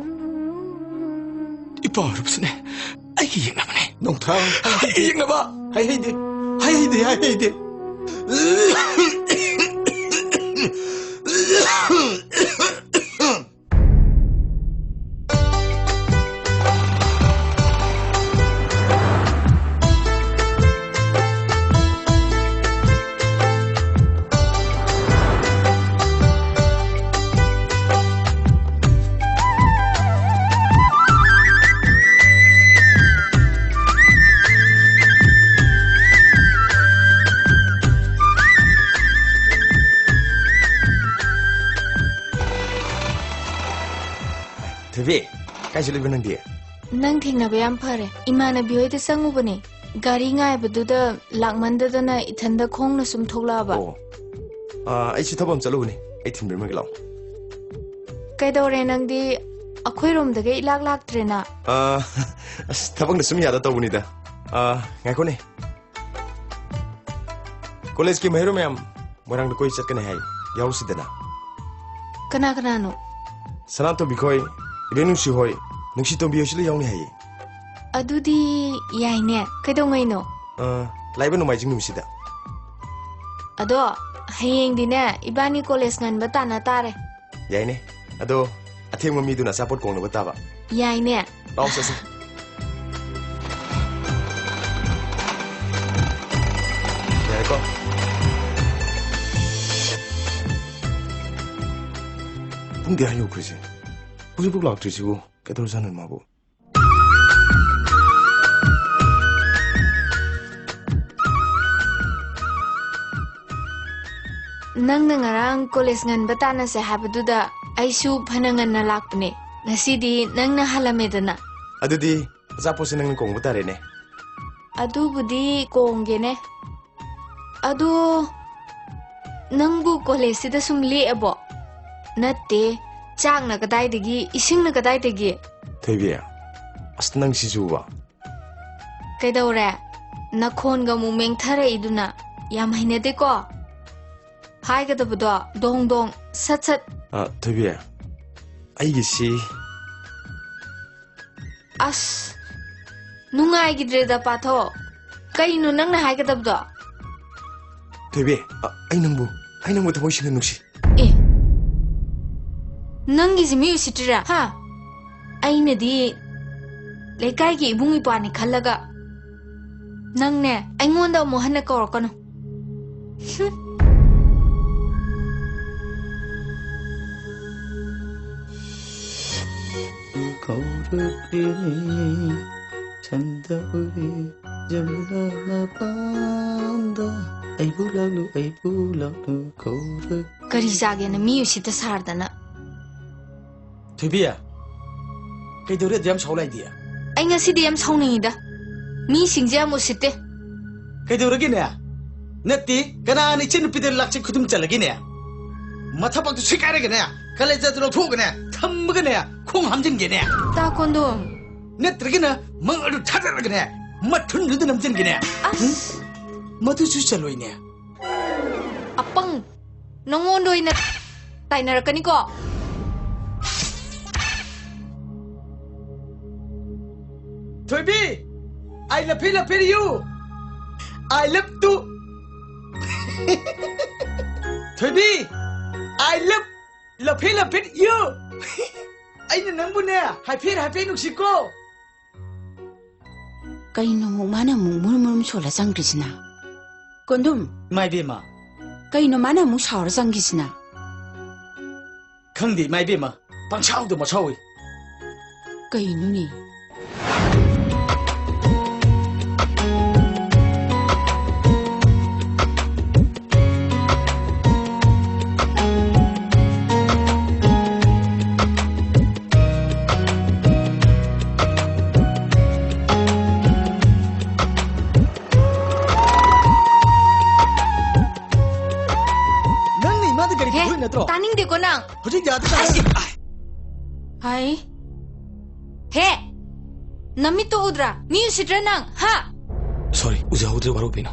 ꯏꯄꯥ ꯑꯣꯏꯔꯕꯁꯨꯅꯦ, ꯑꯩꯒꯤ ꯌꯦꯛꯅꯕꯅꯦ꯫ ꯅꯣꯡꯊꯥꯡ! ꯑꯩꯒꯤ ꯌꯦꯛꯅꯕ! ꯍꯥꯏ ꯍꯩꯗꯦ, ꯍꯥꯏ ꯍꯩꯗꯦ, ꯍꯥꯏ ꯍꯩꯗꯦ꯫ ꯕꯦ, ꯀꯥꯏ ꯆꯠꯂꯨꯏꯕ ꯅꯪꯗꯤ? ꯅꯪ ꯊꯦꯡꯅꯕ ꯌꯥꯝ ꯐꯔꯦ꯫ ꯏꯃꯥꯟꯅꯕꯤ ꯍꯣꯏꯗ ꯆꯪꯉꯨꯕꯅꯦ꯫ ꯒꯥꯔꯤ ꯉꯥꯏꯕꯗꯨꯗ ꯂꯥꯛꯃꯟꯗꯗꯅ ꯏꯊꯟꯗ ꯈꯣꯡꯅ ꯁꯨꯝ ꯊꯣꯛꯂꯛꯑꯕ꯫ ꯑꯣ꯫ ꯑꯥ, ꯑꯩꯁꯨ ꯊꯕꯛ ꯑꯃ ꯆꯠꯂꯨꯕꯅꯦ꯫ ꯑꯩ ꯊꯤꯟꯕꯤꯔꯝꯃꯒꯦ ꯂꯥꯛꯑꯣ꯫ ꯀꯩꯗꯧꯔꯦ ꯅꯪꯗꯤ? ꯑꯩꯈꯣꯏꯔꯣꯝꯗꯒ ꯏꯂꯥꯛ ꯂꯥꯛꯇ꯭ꯔꯦꯅ꯫ ꯑꯥ, ꯑꯁ, ꯊꯕꯛꯅ ꯁꯨꯝ ꯌꯥꯗ ꯇꯧꯕꯅꯤꯗ꯫ ꯑꯥ, ꯉꯥꯏꯈꯣꯅꯦ꯫ ꯀꯣꯂꯦꯖꯀꯤ ꯃꯍꯩꯔꯣꯏ ꯃꯌꯥꯝ ꯃꯣꯏꯔꯥꯡꯗ ꯀꯣꯏ ꯆꯠꯀꯅꯤ ꯍꯥꯏ, ꯌꯥꯎꯔꯨꯁꯤꯗꯅ꯫ ꯀꯅꯥ ꯀꯅꯥꯅꯣ? ꯁꯅꯥꯇꯣꯝꯕꯤ ꯈꯣꯏ, ꯏꯕꯦꯟ ꯅꯨꯡꯁꯤ ꯍꯣꯏ, ꯅꯨꯡꯁꯤ ꯇꯣꯝꯕꯤ ꯍꯣꯏꯁꯨ ꯂꯣꯏ ꯌꯥꯎꯅꯤ ꯍꯥꯏꯌꯦ꯫ ꯑꯗꯨꯗꯤ ꯌꯥꯏꯅꯦ꯫ ꯀꯩꯗꯧꯉꯩꯅꯣ? ꯑ, ꯂꯥꯛꯏꯕ ꯅꯣꯡꯃꯥꯏꯖꯤꯡ ꯅꯨꯃꯤꯠꯁꯤꯗ꯫ ꯑꯗꯣ ꯍꯌꯦꯡꯗꯤꯅꯦ, ꯏꯕꯥꯅꯤ ꯀꯣꯂꯦꯖ ꯉꯟꯕ ꯇꯥꯟꯅ ꯇꯥꯔꯦ꯫ ꯌꯥꯏꯅꯦ꯫ ꯑꯗꯣ ꯑꯊꯦꯡꯕ ꯃꯤꯗꯨꯅ ꯑꯆꯥꯄꯣꯠ ꯀꯣꯡꯅꯕ ꯇꯥꯕ꯫ ꯌꯥꯏꯅꯦ꯫ ꯂꯥꯛꯑꯣ ꯆꯠꯁꯤ꯫ ꯌꯥꯔꯦꯀꯣ? ꯄꯨꯡ ꯀꯌꯥ ꯌꯧꯈ꯭ꯔꯤꯁꯦ? ꯍꯧꯖꯤꯛꯐꯥꯎ ꯂꯥꯛꯇ꯭ꯔꯤꯁꯤꯕꯨ ꯀꯩꯗꯧꯔꯖꯥꯠꯅꯣ ꯃꯥꯕꯨ? ꯅꯪꯅ ꯉꯔꯥꯡ ꯀꯣꯂꯦꯖ ꯉꯟꯕ ꯇꯥꯟꯅꯁꯦ ꯍꯥꯏꯕꯗꯨꯗ ꯑꯩꯁꯨ ꯐꯅ ꯉꯟꯅ ꯂꯥꯛꯄꯅꯦ꯫ ꯉꯁꯤꯗꯤ ꯅꯪꯅ ꯍꯜꯂꯝꯃꯦꯗꯅ꯫ ꯑꯗꯨꯗꯤ ꯑꯆꯥꯄꯣꯠꯁꯦ ꯅꯪꯅ ꯀꯣꯡꯕ ꯇꯥꯔꯦꯅꯦ꯫ ꯑꯗꯨꯕꯨꯗꯤ ꯀꯣꯡꯒꯦꯅꯦ꯫ ꯑꯗꯣ ꯅꯪꯕꯨ ꯀꯣꯂꯦꯖꯁꯤꯗ ꯁꯨꯝ ꯂꯦꯛꯑꯕꯣ? ꯅꯠꯇꯦ, ꯆꯥꯛꯅ ꯀꯗꯥꯏꯗꯒꯤ, ꯏꯁꯤꯡꯅ ꯀꯗꯥꯏꯗꯒꯤ? ꯊꯣꯏꯕꯤ, ꯑꯁ ꯅꯪꯁꯤꯁꯨꯕ꯫ ꯀꯩꯗꯧꯔꯦ? ꯅꯈꯣꯟꯒ ꯑꯃꯨꯛ ꯃꯦꯡꯊꯔꯛꯏꯗꯨꯅ꯫ ꯌꯥꯝ ꯍꯩꯅꯗꯦꯀꯣ꯫ ꯍꯥꯏꯒꯗꯕꯗꯣ ꯗꯣꯡ ꯗꯣꯡ, ꯁꯠ ꯁꯠ꯫ ꯑ, ꯊꯣꯏꯕꯤ, ꯑꯩꯒꯤꯁꯤ꯫ ꯑꯁ, ꯅꯨꯡꯉꯥꯏꯈꯤꯗ꯭ꯔꯦꯗ ꯄꯥꯊꯣ꯫ ꯀꯩꯅꯣ ꯅꯪꯅ ꯍꯥꯏꯒꯗꯕꯗꯣ? ꯊꯣꯏꯕꯤ, ꯑ, ꯑꯩ ꯅꯪꯕꯨ, ꯑꯩ ꯅꯪꯕꯨ ꯊꯃꯣꯏ ꯁꯦꯡꯅ ꯅꯨꯡꯁꯤ꯫ ꯑꯦ, ꯅꯪꯒꯤꯁꯤ ꯃꯤ ꯎꯁꯤꯠꯇ꯭ꯔꯤꯔꯥ? ꯍꯥ? ꯑꯩꯅꯗꯤ ꯂꯩꯀꯥꯏꯒꯤ ꯏꯕꯨꯡ ꯏꯄ꯭ꯋꯥꯅꯤ ꯈꯜꯂꯒ, ꯅꯪꯅꯦ ꯑꯩꯉꯣꯟꯗ ꯑꯃꯨꯛ ꯍꯟꯅ ꯀꯧꯔꯛꯀꯅꯨ꯫ ꯍꯨꯝ꯫ ꯀꯧꯔꯛꯂꯤꯅꯤ ꯁꯟꯗ ꯎꯔꯤ ꯖꯃꯨꯅꯥ ꯃꯄꯥꯟꯗ꯫ ꯑꯩꯕꯨ ꯂꯥꯛꯂꯨ, ꯑꯩꯕꯨ ꯂꯥꯛꯂꯨ ꯀꯧꯔꯛ꯫ ꯀꯔꯤ ꯆꯥꯒꯦꯅ ꯃꯤ ꯎꯁꯤꯠꯇ ꯁꯥꯔꯗꯅ? ꯊꯣꯏꯕꯤ, ꯀꯩꯗꯧꯔꯦ ꯑꯗꯨ ꯌꯥꯝ ꯁꯥꯎ ꯂꯥꯛꯏꯗꯤ? ꯑꯩ ꯉꯁꯤꯗꯤ ꯌꯥꯝ ꯁꯥꯎꯅꯤꯡꯉꯤꯗ꯫ ꯃꯤꯁꯤꯡꯁꯦ ꯌꯥꯝ ꯎꯁꯤꯠꯇꯦ꯫ ꯀꯩꯗꯧꯔꯒꯦꯅꯦ? ꯅꯠꯇꯦ, ꯀꯅꯥꯅ ꯏꯆꯟ ꯅꯨꯄꯤꯗ ꯂꯥꯛꯆꯩ ꯈꯨꯗꯨꯝ ꯆꯜꯂꯒꯦꯅꯦ? ꯃꯊꯕꯥꯛꯇꯨ ꯁꯤꯒꯥꯏꯔꯒꯅꯦ, ꯀꯂꯦꯖꯥꯗꯨ ꯂꯧꯊꯣꯛꯑꯒꯅꯦ, ꯊꯝꯃꯒꯅꯦ, ꯈꯣꯡ ꯍꯥꯝꯖꯤꯟꯒꯦꯅꯦ꯫ ꯇꯥ ꯀꯣꯟꯗꯣꯝ꯫ ꯅꯠꯇ꯭ꯔꯒꯅ ꯃꯉꯛ ꯑꯗꯨ ꯊꯥꯗꯔꯒꯅꯦ, ꯃꯊꯨꯟꯗꯨꯗ ꯅꯝꯖꯤꯟꯒꯦꯅꯦ꯫ ꯑꯁ! ꯎꯝ? ꯃꯗꯨꯁꯨ ꯆꯜꯂꯣꯏꯅꯦ꯫ ꯑꯄꯪ! ꯅꯉꯣꯟꯗ ꯑꯣꯏꯅ ꯇꯥꯏꯅꯔꯛꯀꯅꯤꯀꯣ꯫ ꯊꯣꯏꯕꯤ, I love you, love you. I love to. ꯊꯣꯏꯕꯤ, I love, love you, love you. ꯑꯩꯅ ꯅꯪꯕꯨꯅꯦ, ꯍꯥꯏꯐꯦꯠ ꯍꯥꯏꯐꯦꯠ ꯅꯨꯡꯁꯤꯀꯣ꯫ ꯀꯩꯅꯣ ꯑꯃꯨꯛ ꯃꯥꯅ ꯑꯃꯨꯛ ꯃꯨꯔꯨꯝ ꯃꯨꯔꯨꯝ ꯁꯣꯜꯂ ꯆꯪꯈ꯭ꯔꯤꯁꯤꯅ? ꯀꯣꯟꯗꯨꯝ꯫ ꯏꯃꯥ ꯏꯕꯦꯝꯃ꯫ ꯀꯩꯅꯣ ꯃꯥꯅ ꯑꯃꯨꯛ ꯁꯥꯎꯔ ꯆꯪꯈꯤꯁꯤꯅ? ꯈꯪꯗꯦ ꯏꯃꯥ ꯏꯕꯦꯝꯃ, ꯄꯪꯁꯥꯎꯗ ꯃꯁꯥꯎꯏ꯫ ꯀꯩꯅꯣꯅꯦ? ꯅꯪꯅ ꯏꯃꯥꯗ ꯒꯥꯔꯤ ꯍꯦ, ꯄꯨꯊꯣꯛꯏ ꯅꯠꯇ꯭ꯔꯣ? ꯇꯥꯅꯤꯡꯗꯦꯀꯣ ꯅꯪ꯫ ꯍꯧꯖꯤꯛ ꯌꯥꯗ꯭ꯔꯦ꯫ ꯑꯁ! ꯍꯥꯏ꯫ ꯍꯦ! ꯅꯃꯤꯠꯇꯣ ꯎꯗ꯭ꯔꯥ? ꯃꯤ ꯎꯁꯤꯠꯇ꯭ꯔꯥ ꯅꯪ? ꯍꯥ? Sorry, ꯎꯖꯍꯧꯗ꯭ꯔꯦ, ꯋꯥꯔꯧꯕꯤꯅꯨ꯫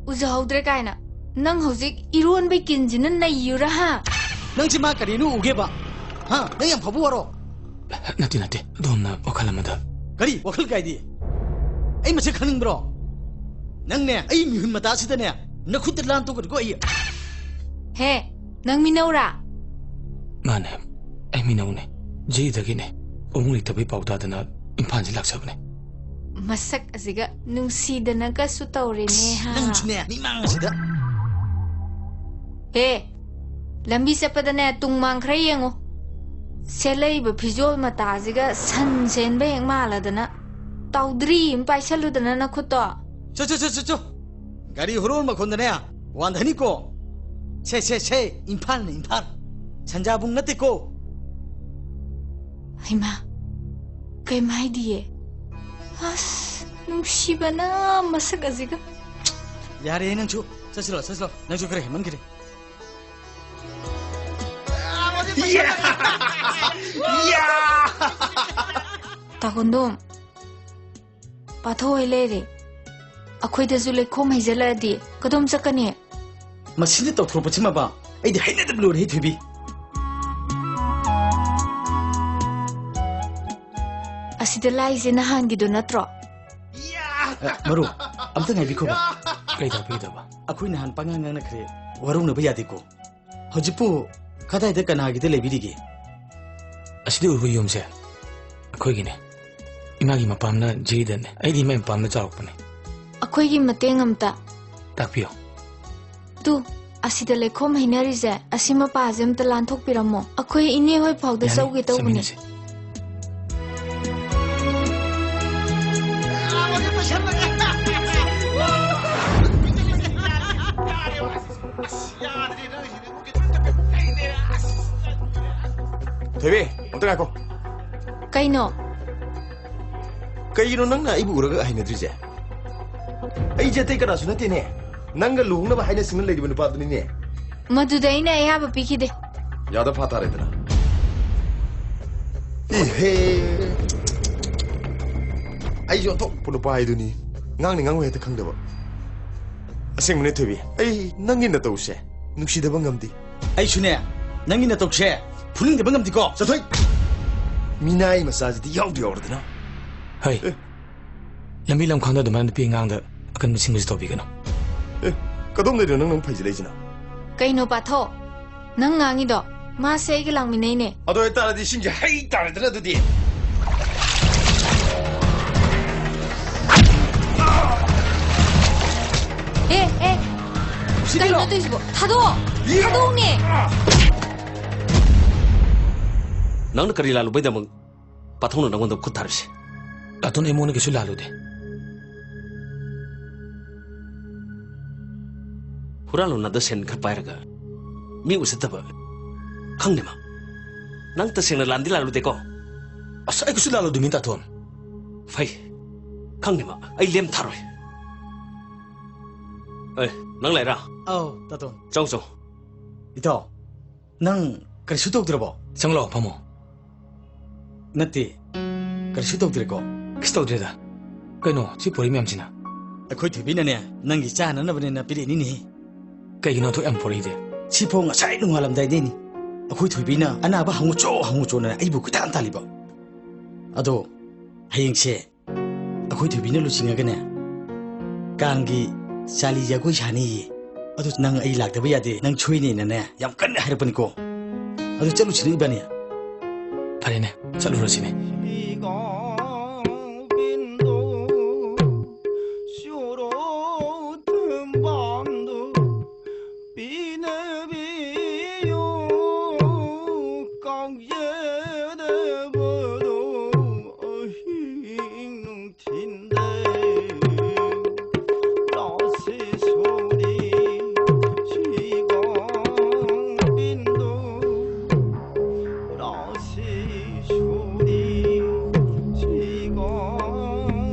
ꯎꯖꯍꯧꯗ꯭ꯔꯦ ꯀꯥꯏꯅ꯫ ꯅꯪ ꯍꯧꯖꯤꯛ ꯏꯔꯣꯟꯕꯩ ꯀꯤꯟꯁꯤꯅ ꯅꯩꯌꯨꯔꯥ, ꯍꯥ? ꯅꯪꯁꯤ ꯃꯥ ꯀꯔꯤꯅꯣ ꯎꯒꯦꯕ? ꯍꯥ? ꯅꯪ ꯌꯥꯝ ꯐꯕ ꯋꯥꯔꯣ? ꯅꯠꯇꯦ, ꯅꯠꯇꯦ꯫ ꯑꯗꯣꯝꯅ ꯋꯥꯈꯜ ꯑꯃꯗ꯫ ꯀꯔꯤ ꯋꯥꯈꯜ ꯀꯥꯏꯗꯤ? ꯑꯩ ꯃꯁꯛ ꯈꯪꯅꯤꯡꯕ꯭ꯔꯣ? ꯅꯪꯅꯦ, ꯑꯩ ꯃꯤꯍꯨꯟ ꯃꯇꯥꯁꯤꯗꯅꯦ, ꯅꯈꯨꯠꯇ ꯂꯥꯟ ꯇꯧꯒꯅꯤꯀꯣ ꯑꯩ꯫ ꯍꯦ, ꯅꯪ ꯃꯤꯅꯧꯔꯥ? ꯃꯥꯅꯦ, ꯑꯩ ꯃꯤꯅꯧꯅꯦ꯫ ꯖꯤꯔꯤꯗꯒꯤꯅꯦ꯫ ꯏꯃꯨꯡ ꯂꯩꯇꯕꯩ ꯄꯥꯎ ꯇꯥꯗꯅ ꯏꯝꯐꯥꯜꯁꯤ ꯂꯥꯛꯆꯕꯅꯦ꯫ ꯃꯁꯛ ꯑꯁꯤꯒ ꯅꯨꯡꯁꯤꯗꯅꯒꯁꯨ ꯇꯧꯔꯦꯅꯦ, ꯍꯥ? ꯅꯪꯁꯨꯅꯦ, ꯃꯤꯃꯥꯡ ꯑꯁꯤꯗ꯫ ꯍꯦ, ꯂꯝꯕꯤ ꯆꯠꯄꯗꯅꯦ, ꯇꯨꯡ ꯃꯥꯡ ꯈꯔ ꯌꯦꯡꯉꯨ꯫ ꯁꯦꯠꯂꯛꯏꯕ ꯐꯤꯖꯣꯜ ꯃꯇꯥꯁꯤꯒ ꯁꯟ ꯁꯦꯟꯕ ꯍꯦꯛ ꯃꯥꯜꯂꯗꯅ꯫ ꯇꯧꯗ꯭ꯔꯤ ꯑꯃ ꯄꯥꯏꯁꯜꯂꯨꯗꯅ ꯅꯈꯨꯠꯇꯣ꯫ ꯆꯣ, ꯆꯣ, ꯆꯣ, ꯆꯣ, ꯆꯣ꯫ ꯒꯥꯔꯤ ꯍꯣꯔꯣꯟ ꯃꯈꯣꯟꯗꯅꯦ ꯋꯥꯟꯊꯅꯤꯀꯣ꯫ ꯁꯦ, ꯁꯦ, ꯁꯦ, ꯏꯝꯐꯥꯜꯅ ꯏꯝꯐꯥꯜ꯫ ꯁꯟꯖꯥꯕꯨꯡ ꯅꯠꯇꯦꯀꯣ꯫ ꯍꯩꯃꯥ, ꯀꯩꯝ ꯍꯥꯏꯗꯤꯌꯦ꯫ ꯑꯁ, ꯅꯨꯡꯁꯤꯕꯅ ꯃꯁꯛ ꯑꯁꯤꯒ꯫ ꯌꯥꯔꯦ ꯅꯪꯁꯨ꯫ ꯆꯠꯁꯤꯔꯣ, ꯆꯠꯁꯤꯔꯣ꯫ ꯅꯪꯁꯨ ꯈꯔ ꯍꯦꯟꯃꯟꯈ꯭ꯔꯦ꯫ ꯇꯥ ꯈꯣꯟꯗꯣꯝ, ꯄꯥꯊꯣꯛ ꯍꯣꯏ ꯂꯩꯔꯦ꯫ ꯑꯩꯈꯣꯏꯗꯁꯨ ꯂꯩꯈꯣꯝ ꯍꯩꯖꯤꯜꯂꯛꯑꯗꯤ ꯀꯗꯣꯝ ꯆꯠꯀꯅꯤ? ꯃꯁꯤꯅ ꯇꯧꯊꯣꯔꯛꯄꯁꯤꯃꯕ ꯑꯩꯗꯤ ꯍꯩꯅꯗꯕ ꯂꯣꯏꯔꯦ, ꯊꯣꯏꯕꯤ꯫ ꯑꯁꯤꯗ ꯂꯥꯛꯏꯁꯦ ꯅꯍꯥꯟꯒꯤꯗꯣ ꯅꯠꯇ꯭ꯔꯣ? ꯑ, ꯃꯔꯨꯞ, ꯑꯝꯇ ꯉꯥꯏꯕꯤꯈꯣꯕ꯫ ꯀꯩ ꯇꯥꯛꯄꯤꯒꯗꯕ? ꯑꯩꯈꯣꯏ ꯅꯍꯥꯟ ꯄꯉꯥꯡ ꯉꯥꯡꯅꯈ꯭ꯔꯦ, ꯋꯥꯔꯧꯅꯕ ꯌꯥꯗꯦꯀꯣ꯫ ꯍꯧꯖꯤꯛꯄꯨ ꯀꯗꯥꯏꯗ ꯀꯅꯥꯒꯤꯗ ꯂꯩꯕꯤꯔꯤꯒꯦ? ꯑꯁꯤꯗ ꯎꯕ ꯌꯨꯝꯁꯦ ꯑꯩꯈꯣꯏꯒꯤꯅꯦ꯫ ꯏꯃꯥꯒꯤ ꯃꯄꯥꯝꯅ ꯖꯤꯔꯤꯗꯅꯦ, ꯑꯩꯗꯤ ꯏꯃꯥꯒꯤ ꯃꯄꯥꯝꯗ ꯆꯥꯎꯔꯛꯄꯅꯦ꯫ ꯑꯩꯈꯣꯏꯒꯤ ꯃꯇꯦꯡ ꯑꯝꯇ꯫ ꯇꯥꯛꯄꯤꯌꯣ꯫ ꯇꯨ, ꯑꯁꯤꯗ ꯂꯩꯈꯣꯝ ꯍꯩꯅꯔꯤꯁꯦ, ꯑꯁꯤ ꯃꯄꯥꯁꯦ ꯑꯝꯇ ꯂꯥꯟꯊꯣꯛꯄꯤꯔꯝꯃꯣ꯫ ꯑꯩꯈꯣꯏ ꯏꯅꯦ ꯍꯣꯏ ꯐꯥꯎꯗ ꯌꯥꯅꯤ, ꯆꯧꯒꯦ ꯇꯧꯕꯅꯦ꯫ ꯆꯠꯃꯤꯟꯅꯁꯤ꯫ ꯊꯣꯏꯕꯤ, ꯑꯝꯇ ꯉꯥꯏꯈꯣ꯫ ꯀꯩꯅꯣ? ꯀꯩꯒꯤꯅꯣ ꯅꯪꯅ ꯑꯩꯕꯨ ꯎꯔꯒ ꯍꯩꯅꯗ꯭ꯔꯤꯁꯦ? ꯑꯩꯁꯦ ꯑꯇꯩ ꯀꯅꯥꯁꯨ ꯅꯠꯇꯦꯅꯦ, ꯅꯪꯒ ꯂꯨꯍꯣꯡꯅꯕ ꯍꯥꯏꯅ ꯁꯤꯡꯅ ꯂꯩꯔꯤꯕ ꯅꯨꯄꯥꯗꯨꯅꯤꯅꯦ꯫ ꯃꯗꯨꯗ ꯑꯩꯅ ꯑꯌꯥꯕ ꯄꯤꯈꯤꯗꯦ꯫ ꯌꯥꯗ ꯐꯥ ꯇꯥꯔꯦꯗꯅ꯫ ꯏꯍꯦ! ꯑꯩꯁꯨ ꯑꯇꯣꯞꯄ ꯅꯨꯄꯥ ꯍꯥꯏꯗꯨꯅꯤ꯫ ꯉꯥꯡꯅꯤ ꯉꯥꯡꯉꯣꯏ ꯍꯦꯛꯇ ꯈꯪꯗꯕ꯫ ꯑꯁꯦꯡꯕꯅꯦ ꯊꯣꯏꯕꯤ, ꯑꯩ ꯅꯪꯒꯤ ꯅꯇꯧꯁꯦ ꯅꯨꯡꯁꯤꯗꯕ ꯉꯝꯗꯦ꯫ ꯑꯩꯁꯨꯅꯦ, ꯅꯪꯒꯤ ꯅꯇꯧꯁꯦ ꯐꯨꯅꯤꯡꯗꯕ ꯉꯝꯗꯦꯀꯣ꯫ ꯆꯠꯊꯣꯏ! ꯃꯤꯅꯥꯏ ꯃꯆꯥꯁꯤꯗꯤ ꯌꯥꯎꯗꯤ ꯌꯥꯎꯔꯗꯅ꯫ ꯍꯩ, ꯑꯦ꯫ ꯂꯝꯕꯤ ꯂꯝꯈꯥꯡꯗ ꯑꯗꯨꯃꯥꯏꯅ ꯅꯨꯄꯤ ꯑꯉꯥꯡꯗ ꯑꯀꯟꯕ ꯁꯤꯡꯕꯁꯤ ꯇꯧꯕꯤꯒꯅꯨ꯫ ꯑꯦ, ꯀꯗꯣꯝꯗꯩꯅꯣ ꯅꯪ, ꯅꯪ ꯐꯩꯖꯤꯜꯂꯛꯏꯁꯤꯅ? ꯀꯩꯅꯣ ꯄꯥꯊꯣ? ꯅꯪ ꯉꯥꯡꯉꯤꯗꯣ? ꯃꯥꯁꯦ ꯑꯩꯒ ꯂꯥꯛꯃꯤꯟꯅꯩꯅꯦ꯫ ꯑꯗꯨ ꯑꯣꯏꯇꯥꯔꯗꯤ ꯏꯁꯤꯡꯁꯦ ꯍꯩ ꯇꯥꯔꯦꯗꯅ ꯑꯗꯨꯗꯤ꯫ ꯑꯦ, ꯑꯦ, ꯁꯤꯗꯤꯔꯣ? ꯀꯩꯅꯣ ꯇꯧꯔꯤꯁꯤꯕꯣ? ꯊꯥꯗꯣꯛꯑꯣ! ꯏ! ꯊꯥꯗꯣꯛꯎꯅꯦ! ꯅꯪꯅ ꯀꯔꯤ ꯂꯥꯜꯂꯨꯕꯩꯗꯃꯛ ꯄꯥꯊꯣꯛꯅ ꯅꯪꯉꯣꯟꯗ ꯈꯨꯠ ꯊꯥꯔꯤꯁꯦ? ꯇꯥꯇꯣꯟ, ꯑꯩ ꯃꯉꯣꯟꯗ ꯀꯩꯁꯨ ꯂꯥꯜꯂꯨꯗꯦ꯫ ꯍꯨꯔꯥꯟꯂꯣꯟꯅꯗ ꯁꯦꯟ ꯈꯔ ꯄꯥꯏꯔꯒ ꯃꯤ ꯎꯁꯤꯠꯇꯕ ꯈꯪꯗꯦ ꯃꯥ꯫ ꯅꯪ ꯇꯁꯦꯡꯅ ꯂꯥꯟꯗꯤ ꯂꯥꯜꯂꯨꯗꯦꯀꯣ? ꯑꯁ, ꯑꯩ ꯀꯩꯁꯨ ꯂꯥꯜꯂꯨꯗꯃꯤ, ꯇꯥꯇꯣꯟ꯫ ꯐꯩ꯫ ꯈꯪꯅꯤ ꯃꯥ꯫ ꯑꯩ ꯂꯦꯝ ꯊꯥꯔꯣꯏ꯫ ꯑꯦ, ꯅꯪ ꯂꯩꯔꯥ? ꯑꯧ, ꯇꯥꯇꯣꯟ꯫ ꯆꯪ, ꯆꯪ꯫ ꯏꯇꯥꯎ, ꯅꯪ ꯀꯔꯤꯁꯨ ꯇꯧꯗ꯭ꯔꯕꯣ? ꯆꯪꯂꯣ, ꯐꯝꯃꯣ꯫ ꯅꯠꯇꯦ, ꯀꯔꯤꯁꯨ ꯇꯧꯗ꯭ꯔꯦꯀꯣ? ꯀꯩꯁꯨ ꯇꯧꯗ꯭ꯔꯦꯗ꯫ ꯀꯩꯅꯣ, ꯁꯤ ꯄꯣꯔꯤ ꯃꯌꯥꯝꯁꯤꯅ? ꯑꯩꯈꯣꯏ ꯊꯣꯏꯕꯤꯅꯅꯦ, ꯅꯪꯒꯤ ꯆꯥꯅꯅꯕꯅꯦꯅ ꯄꯤꯔꯛꯏꯅꯤꯅꯦ꯫ ꯀꯩꯒꯤꯅꯣ ꯑꯗꯨꯛ ꯌꯥꯝ ꯄꯣꯔꯛꯏꯗꯤ? ꯁꯤꯐꯥꯎ ꯉꯁꯥꯏ ꯅꯣꯡꯉꯥꯜꯂꯝꯗꯥꯏꯗꯩꯅꯤ ꯑꯩꯈꯣꯏ ꯊꯣꯏꯕꯤꯅ ꯑꯅꯥꯕ ꯍꯪꯉꯨꯆꯣ ꯍꯪꯉꯨꯆꯣꯅ ꯑꯩꯕꯨ ꯀꯣꯏꯇꯥꯟ ꯇꯥꯜꯂꯤꯕ꯫ ꯑꯗꯣ ꯍꯌꯦꯡꯁꯦ ꯑꯩꯈꯣꯏ ꯊꯣꯏꯕꯤꯅ ꯂꯨꯆꯤꯡꯉꯒꯅꯦ, ꯀꯥꯡꯒꯤ ꯆꯥꯂꯤ ꯖꯒꯣꯏ ꯁꯥꯅꯤꯌꯦ꯫ ꯑꯗꯨ ꯅꯪ ꯑꯩ ꯂꯥꯛꯇꯕ ꯌꯥꯗꯦ, ꯅꯪ ꯁꯣꯏꯅꯦꯅꯅꯦ ꯌꯥꯝ ꯀꯟꯅ ꯍꯥꯏꯔꯛꯄꯅꯤꯀꯣ꯫ ꯑꯗꯨ ꯆꯠꯂꯨꯁꯤꯅ ꯏꯕꯥꯅꯤ꯫ ꯐꯔꯦꯅꯦ, ꯆꯠꯂꯨꯔꯁꯤꯅꯦ꯫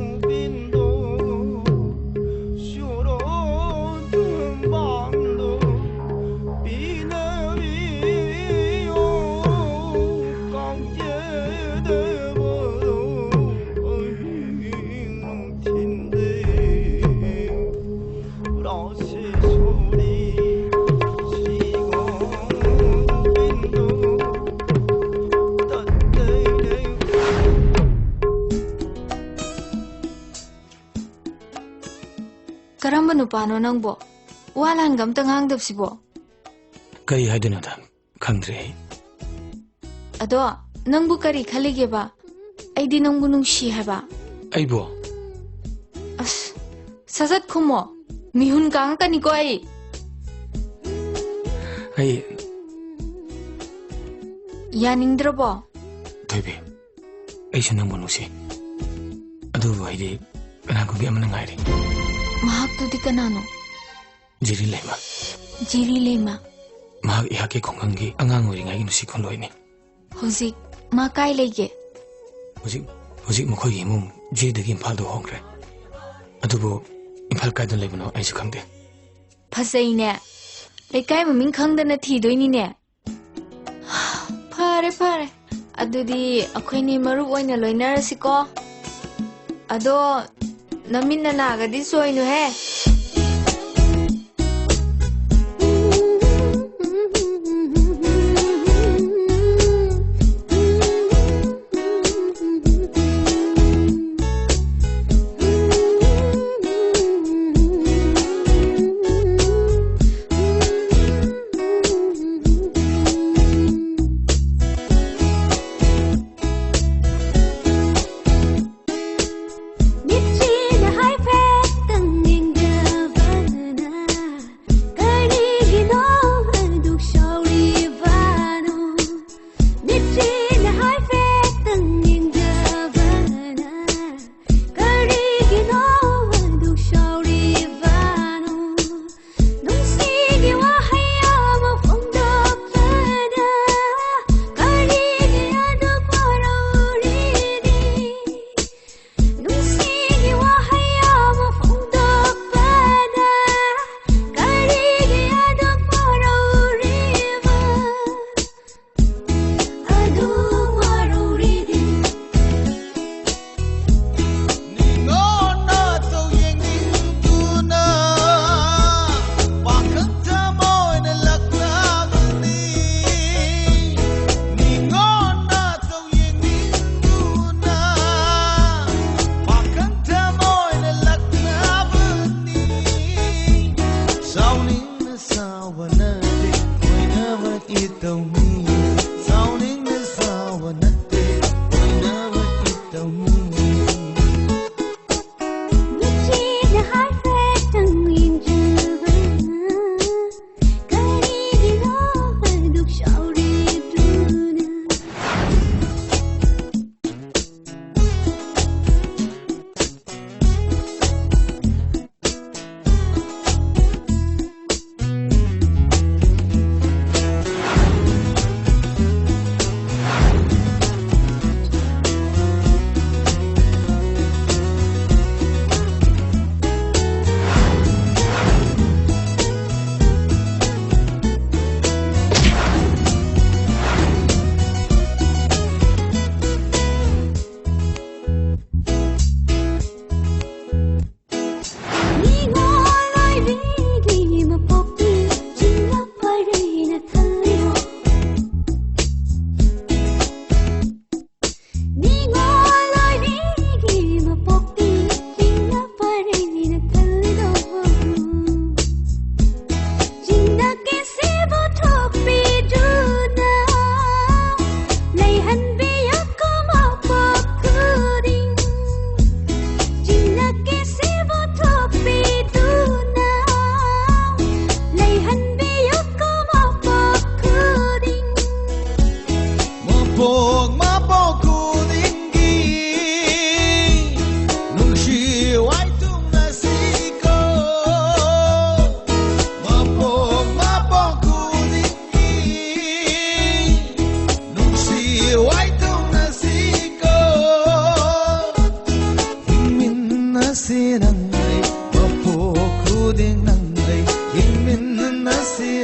ꯀꯔꯝꯕ ꯅꯨꯄꯥꯅꯣ ꯅꯪꯕꯣ? ꯋꯥ ꯂꯥꯟꯒ ꯑꯝꯇ ꯉꯥꯡꯗꯕꯁꯤꯕꯣ? ꯀꯔꯤ ꯍꯥꯏꯗꯣꯏꯅꯣꯗ? ꯈꯪꯗ꯭ꯔꯦ ꯑꯩ꯫ ꯑꯗꯣ, ꯅꯪꯕꯨ ꯀꯔꯤ ꯈꯜꯂꯤꯒꯦꯕ? ꯑꯩꯗꯤ ꯅꯪꯕꯨ ꯅꯨꯡꯁꯤ ꯍꯥꯏꯕ꯫ ꯑꯩꯕꯨ? ꯑꯁ, ꯁꯠ ꯁꯠ ꯈꯨꯝꯃꯣ꯫ ꯃꯤꯍꯨꯟ ꯀꯥꯡꯉꯛꯀꯅꯤꯀꯣ ꯑꯩ꯫ ꯑꯩ ꯌꯥꯅꯤꯡꯗ꯭ꯔꯕꯣ? ꯊꯣꯏꯕꯤ, ꯑꯩꯁꯨ ꯅꯪꯕꯨ ꯅꯨꯡꯁꯤ꯫ ꯑꯗꯨꯕꯨ ꯑꯩꯗꯤ ꯀꯅꯥꯒꯨꯝꯕꯤ ꯑꯃꯅ ꯉꯥꯏꯔꯤ꯫ ꯃꯍꯥꯛꯇꯨꯗꯤ ꯀꯅꯥꯅꯣ? ꯖꯤꯔꯤ ꯂꯩꯃ꯫ ꯖꯤꯔꯤ ꯂꯩꯃ? ꯃꯍꯥꯛ ꯑꯩꯍꯥꯛꯀꯤ ꯈꯨꯡꯒꯪꯒꯤ ꯑꯉꯥꯡ ꯑꯣꯏꯔꯤꯉꯩꯒꯤ ꯅꯨꯡꯁꯤ ꯈꯨꯂꯣꯏꯅꯤ꯫ ꯍꯧꯖꯤꯛ ꯃꯥ ꯀꯥꯏ ꯂꯩꯒꯦ? ꯍꯧꯖꯤꯛ, ꯍꯧꯖꯤꯛ ꯃꯈꯣꯏꯒꯤ ꯏꯃꯨꯡ ꯖꯦꯗꯒꯤ ꯏꯝꯐꯥꯜꯗ ꯍꯣꯡꯈ꯭ꯔꯦ꯫ ꯑꯗꯨꯕꯨ ꯏꯝꯐꯥꯜ ꯀꯥꯏꯗ ꯂꯩꯕꯅꯣ ꯑꯩꯁꯨ ꯈꯪꯗꯦ꯫ ꯐꯖꯩꯅꯦ꯫ ꯂꯩꯀꯥꯏ ꯃꯃꯤꯡ ꯈꯪꯗꯅ ꯊꯤꯗꯣꯏꯅꯤꯅꯦ꯫ ꯐꯔꯦ, ꯐꯔꯦ꯫ ꯑꯗꯨꯗꯤ ꯑꯩꯈꯣꯏꯅꯤ ꯃꯔꯨꯞ ꯑꯣꯏꯅ ꯂꯣꯏꯅꯔꯁꯤꯀꯣ꯫ ꯑꯗꯣ ꯅꯃꯤꯠ ꯅꯅꯥꯒꯗꯤ ꯆꯣꯏꯅꯨꯍꯦ꯫ ꯃꯤꯠꯁꯤꯅ ꯍꯥꯏꯐꯦꯠꯇꯪ ꯌꯦꯡꯖꯕꯅ ꯀꯔꯤꯒꯤꯅꯣ ꯑꯗꯨꯛ ꯁꯥꯎꯔꯤꯕꯅꯣ? ꯃꯤꯠꯁꯤꯅ ꯍꯥꯏꯐꯦꯠꯇꯪ ꯌꯦꯡꯖꯕꯅ ꯀꯔꯤꯒꯤꯅꯣ ꯑꯗꯨꯛ ꯁꯥꯎꯔꯤꯕꯅꯣ? ꯅꯨꯡꯁꯤꯒꯤ ꯋꯥꯍꯩ ꯑꯃ ꯐꯣꯡꯗꯣꯛꯄꯗ ꯀꯔꯤꯒꯤ ꯑꯗꯨꯛ ꯋꯥꯔꯧꯔꯤꯅꯤ? ꯅꯨꯡꯁꯤꯒꯤ ꯋꯥꯍꯩ ꯑꯃ ꯐꯣꯡꯗꯣꯛꯄꯗ ꯀꯔꯤꯒꯤ ꯑꯗꯨꯛ ꯋꯥꯔꯧꯔꯤꯕ? ꯑꯗꯨꯛ ꯋꯥꯔꯧꯔꯤꯗꯤ? ꯅꯤꯉꯣꯟꯅ ꯇꯧ ꯌꯦꯡꯅꯤꯡꯗꯨꯅ ꯄꯥꯈꯪ ꯊꯃꯣꯏꯅ ꯂꯛꯂꯕꯅꯤ꯫ ꯅꯤꯉꯣꯟꯅ ꯇꯧ ꯌꯦꯡꯅꯤꯡꯗꯨꯅ ꯄꯥꯈꯪ ꯊꯃꯣꯏꯅ ꯂꯛꯂꯕꯅꯤ꯫ ꯁꯥꯎꯅꯤꯡꯅ ꯁꯥꯎꯕ ꯅꯠꯇꯦ, ꯀꯣꯏꯅꯕ ꯏꯇꯧꯅꯤ꯫ ꯁꯥꯎꯅꯤꯡꯅ ꯁꯥꯎꯕ ꯅꯠꯇꯦ, ꯀꯣꯏꯅꯕ ꯏꯇꯧꯅꯤ꯫ ꯃꯤꯠꯁꯤꯗ ꯍꯥꯏꯐꯦꯠꯇꯪ ꯌꯦꯡꯖꯕ ꯀꯔꯤꯒꯤꯅꯣ ꯑꯗꯨꯛ ꯁꯥꯎꯔꯤꯗꯨꯅ?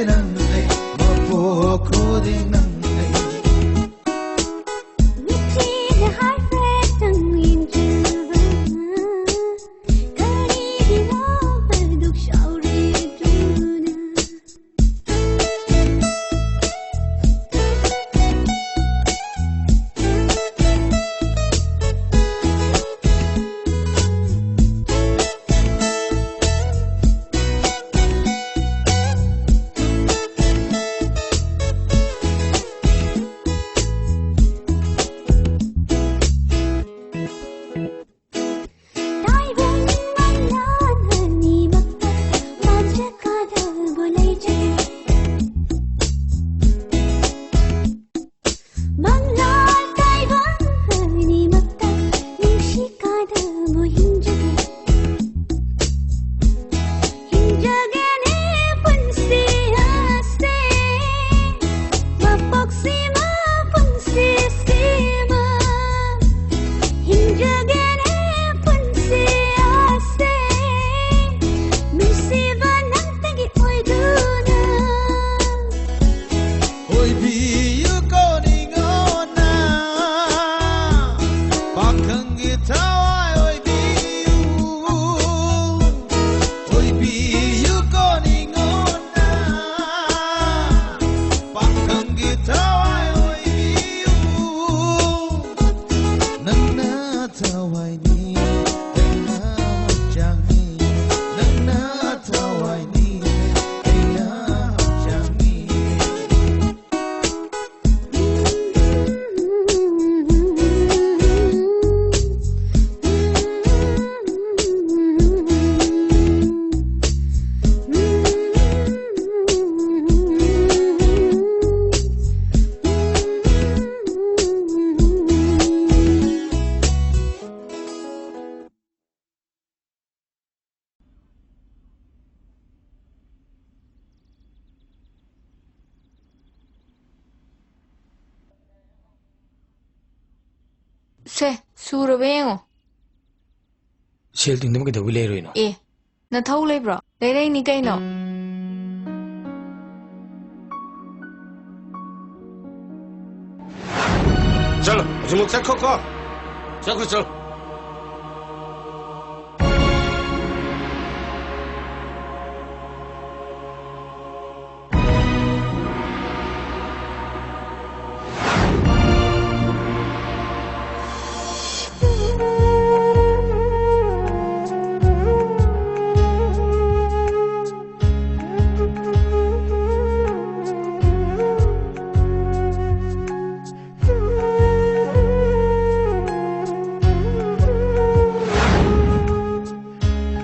ꯅꯪ ꯂꯩ, ꯃꯄꯣꯛ ꯈꯨꯗꯤꯡ ꯅꯪ ꯂꯩ꯫ ꯃꯤꯠꯁꯤꯗ ꯍꯥꯏꯐꯦꯠꯇꯪ ꯌꯦꯡꯁꯤꯜꯂꯨꯕ, ꯀꯔꯤꯒꯤꯅꯣ ꯑꯗꯨꯛ ꯁꯥꯎꯔꯤꯗꯨꯅ? ꯇꯥꯏꯕꯪ ꯃꯪꯂꯥꯟ ꯑꯅꯤꯃꯛꯇ ꯃꯥꯟꯖ ꯀꯥꯗꯕꯨ ꯂꯩꯖꯩ꯫ ꯃꯪꯂꯥꯟ ꯇꯥꯏꯕꯪ ꯑꯅꯤꯃꯛꯇ ꯅꯨꯡꯁꯤ ꯀꯥꯗꯕꯨ ꯍꯤꯡꯖꯒꯦ꯫ ꯍꯤꯡꯖꯒꯦꯅꯦ ꯄꯨꯟꯁꯤ ꯑꯁꯦ, ꯃꯄꯣꯛꯁꯤꯃ ꯄꯨꯟꯁꯤꯁꯤꯃ꯫ ꯍꯤꯡꯖꯒꯦꯅꯦ ꯄꯨꯟꯁꯤ ꯑꯁꯦ, ꯅꯨꯡꯁꯤꯕ ꯅꯪꯇꯒꯤ ꯑꯣꯏꯗꯨꯅ꯫ ꯑꯣꯏꯕꯤꯌꯨꯀꯣ ꯅꯤꯉꯣꯟꯅ, ꯄꯥꯈꯪꯒꯤ ꯊꯋꯥꯏ ꯑꯣꯏꯕꯤꯌꯨ꯫ ꯑꯣꯏꯕꯤꯌꯨꯀꯣ ꯅꯤꯉꯣꯟꯅ, ꯄꯥꯈꯪꯒꯤ ꯊꯋꯥꯏ ꯑꯣꯏꯕꯤꯌꯨ꯫ ꯅꯪꯅ ꯊꯋꯥꯏꯅꯤ, ꯑꯩꯅ ꯍꯛꯆꯥꯡꯅꯤ꯫ ꯅꯪꯅ ꯊꯋꯥꯏꯅꯤ, ꯑꯩꯅ ꯍꯛꯆꯥꯡꯅꯤ꯫ ꯁꯦ, ꯁꯨꯔꯕ ꯌꯦꯡꯉꯣ꯫ ꯁꯦꯜ ꯇꯤꯡꯗꯅ ꯀꯩꯗꯧꯕꯩ ꯂꯩꯔꯣꯏꯅꯣ? ꯑꯦ, ꯅꯊꯧ ꯂꯩꯕ꯭ꯔꯣ? ꯂꯩꯔꯛꯏꯅꯤ ꯀꯩꯅꯣ꯫ ꯍꯧꯖꯤꯛꯃꯛ ꯆꯠꯈꯣꯀꯣ꯫ ꯆꯠꯈ꯭ꯔꯣ, ꯆꯠꯂꯣ꯫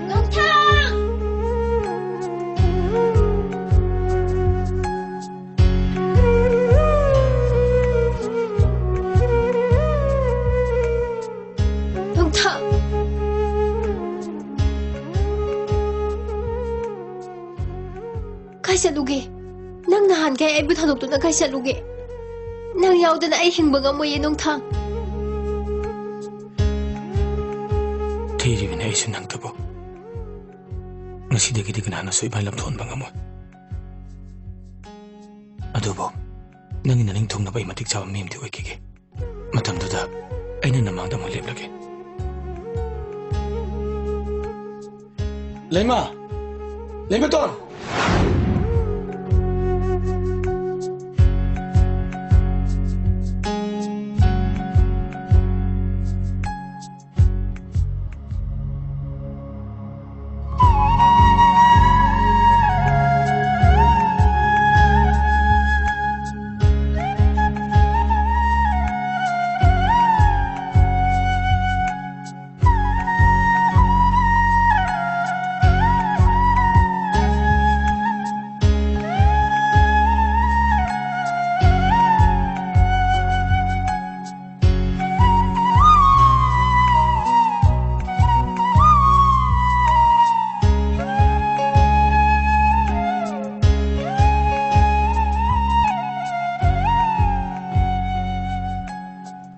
ꯅꯣꯡꯊꯥꯡ! ꯅꯣꯡꯊꯥꯡ! ꯀꯥꯏ ꯆꯠꯂꯨꯒꯦ? ꯅꯪ ꯅꯍꯥꯟꯈꯩ ꯑꯩꯕꯨ ꯊꯥꯗꯣꯛꯇꯨꯅ ꯀꯥꯏ ꯆꯠꯂꯨꯒꯦ? ꯅꯪ ꯌꯥꯎꯗꯅ ꯑꯩ ꯍꯤꯡꯕ ꯉꯝꯃꯣꯏꯌꯦ, ꯅꯣꯡꯊꯥꯡ꯫ ꯊꯤꯔꯤꯕꯅꯦ ꯑꯩꯁꯨ ꯅꯪꯇꯕꯨ꯫ ꯉꯁꯤꯗꯒꯤꯗꯤ ꯀꯅꯥꯅꯁꯨ ꯏꯕꯥꯅꯤ ꯂꯥꯞꯊꯣꯛꯍꯟꯕ ꯉꯝꯃꯣꯏ꯫ ꯑꯗꯨꯕꯨ ꯅꯪꯒꯤ ꯅꯅꯤꯡ ꯊꯨꯡꯅꯕ ꯑꯩ ꯃꯇꯤꯛ ꯆꯥꯕ ꯃꯤ ꯑꯃꯗꯤ ꯑꯣꯏꯈꯤꯒꯦ꯫ ꯃꯇꯝꯗꯨꯗ ꯑꯩꯅ ꯅꯃꯥꯡꯗ ꯑꯃꯨꯛ ꯂꯦꯞꯂꯒꯦ꯫ ꯂꯩꯃ! ꯂꯩꯃꯇꯣꯟ!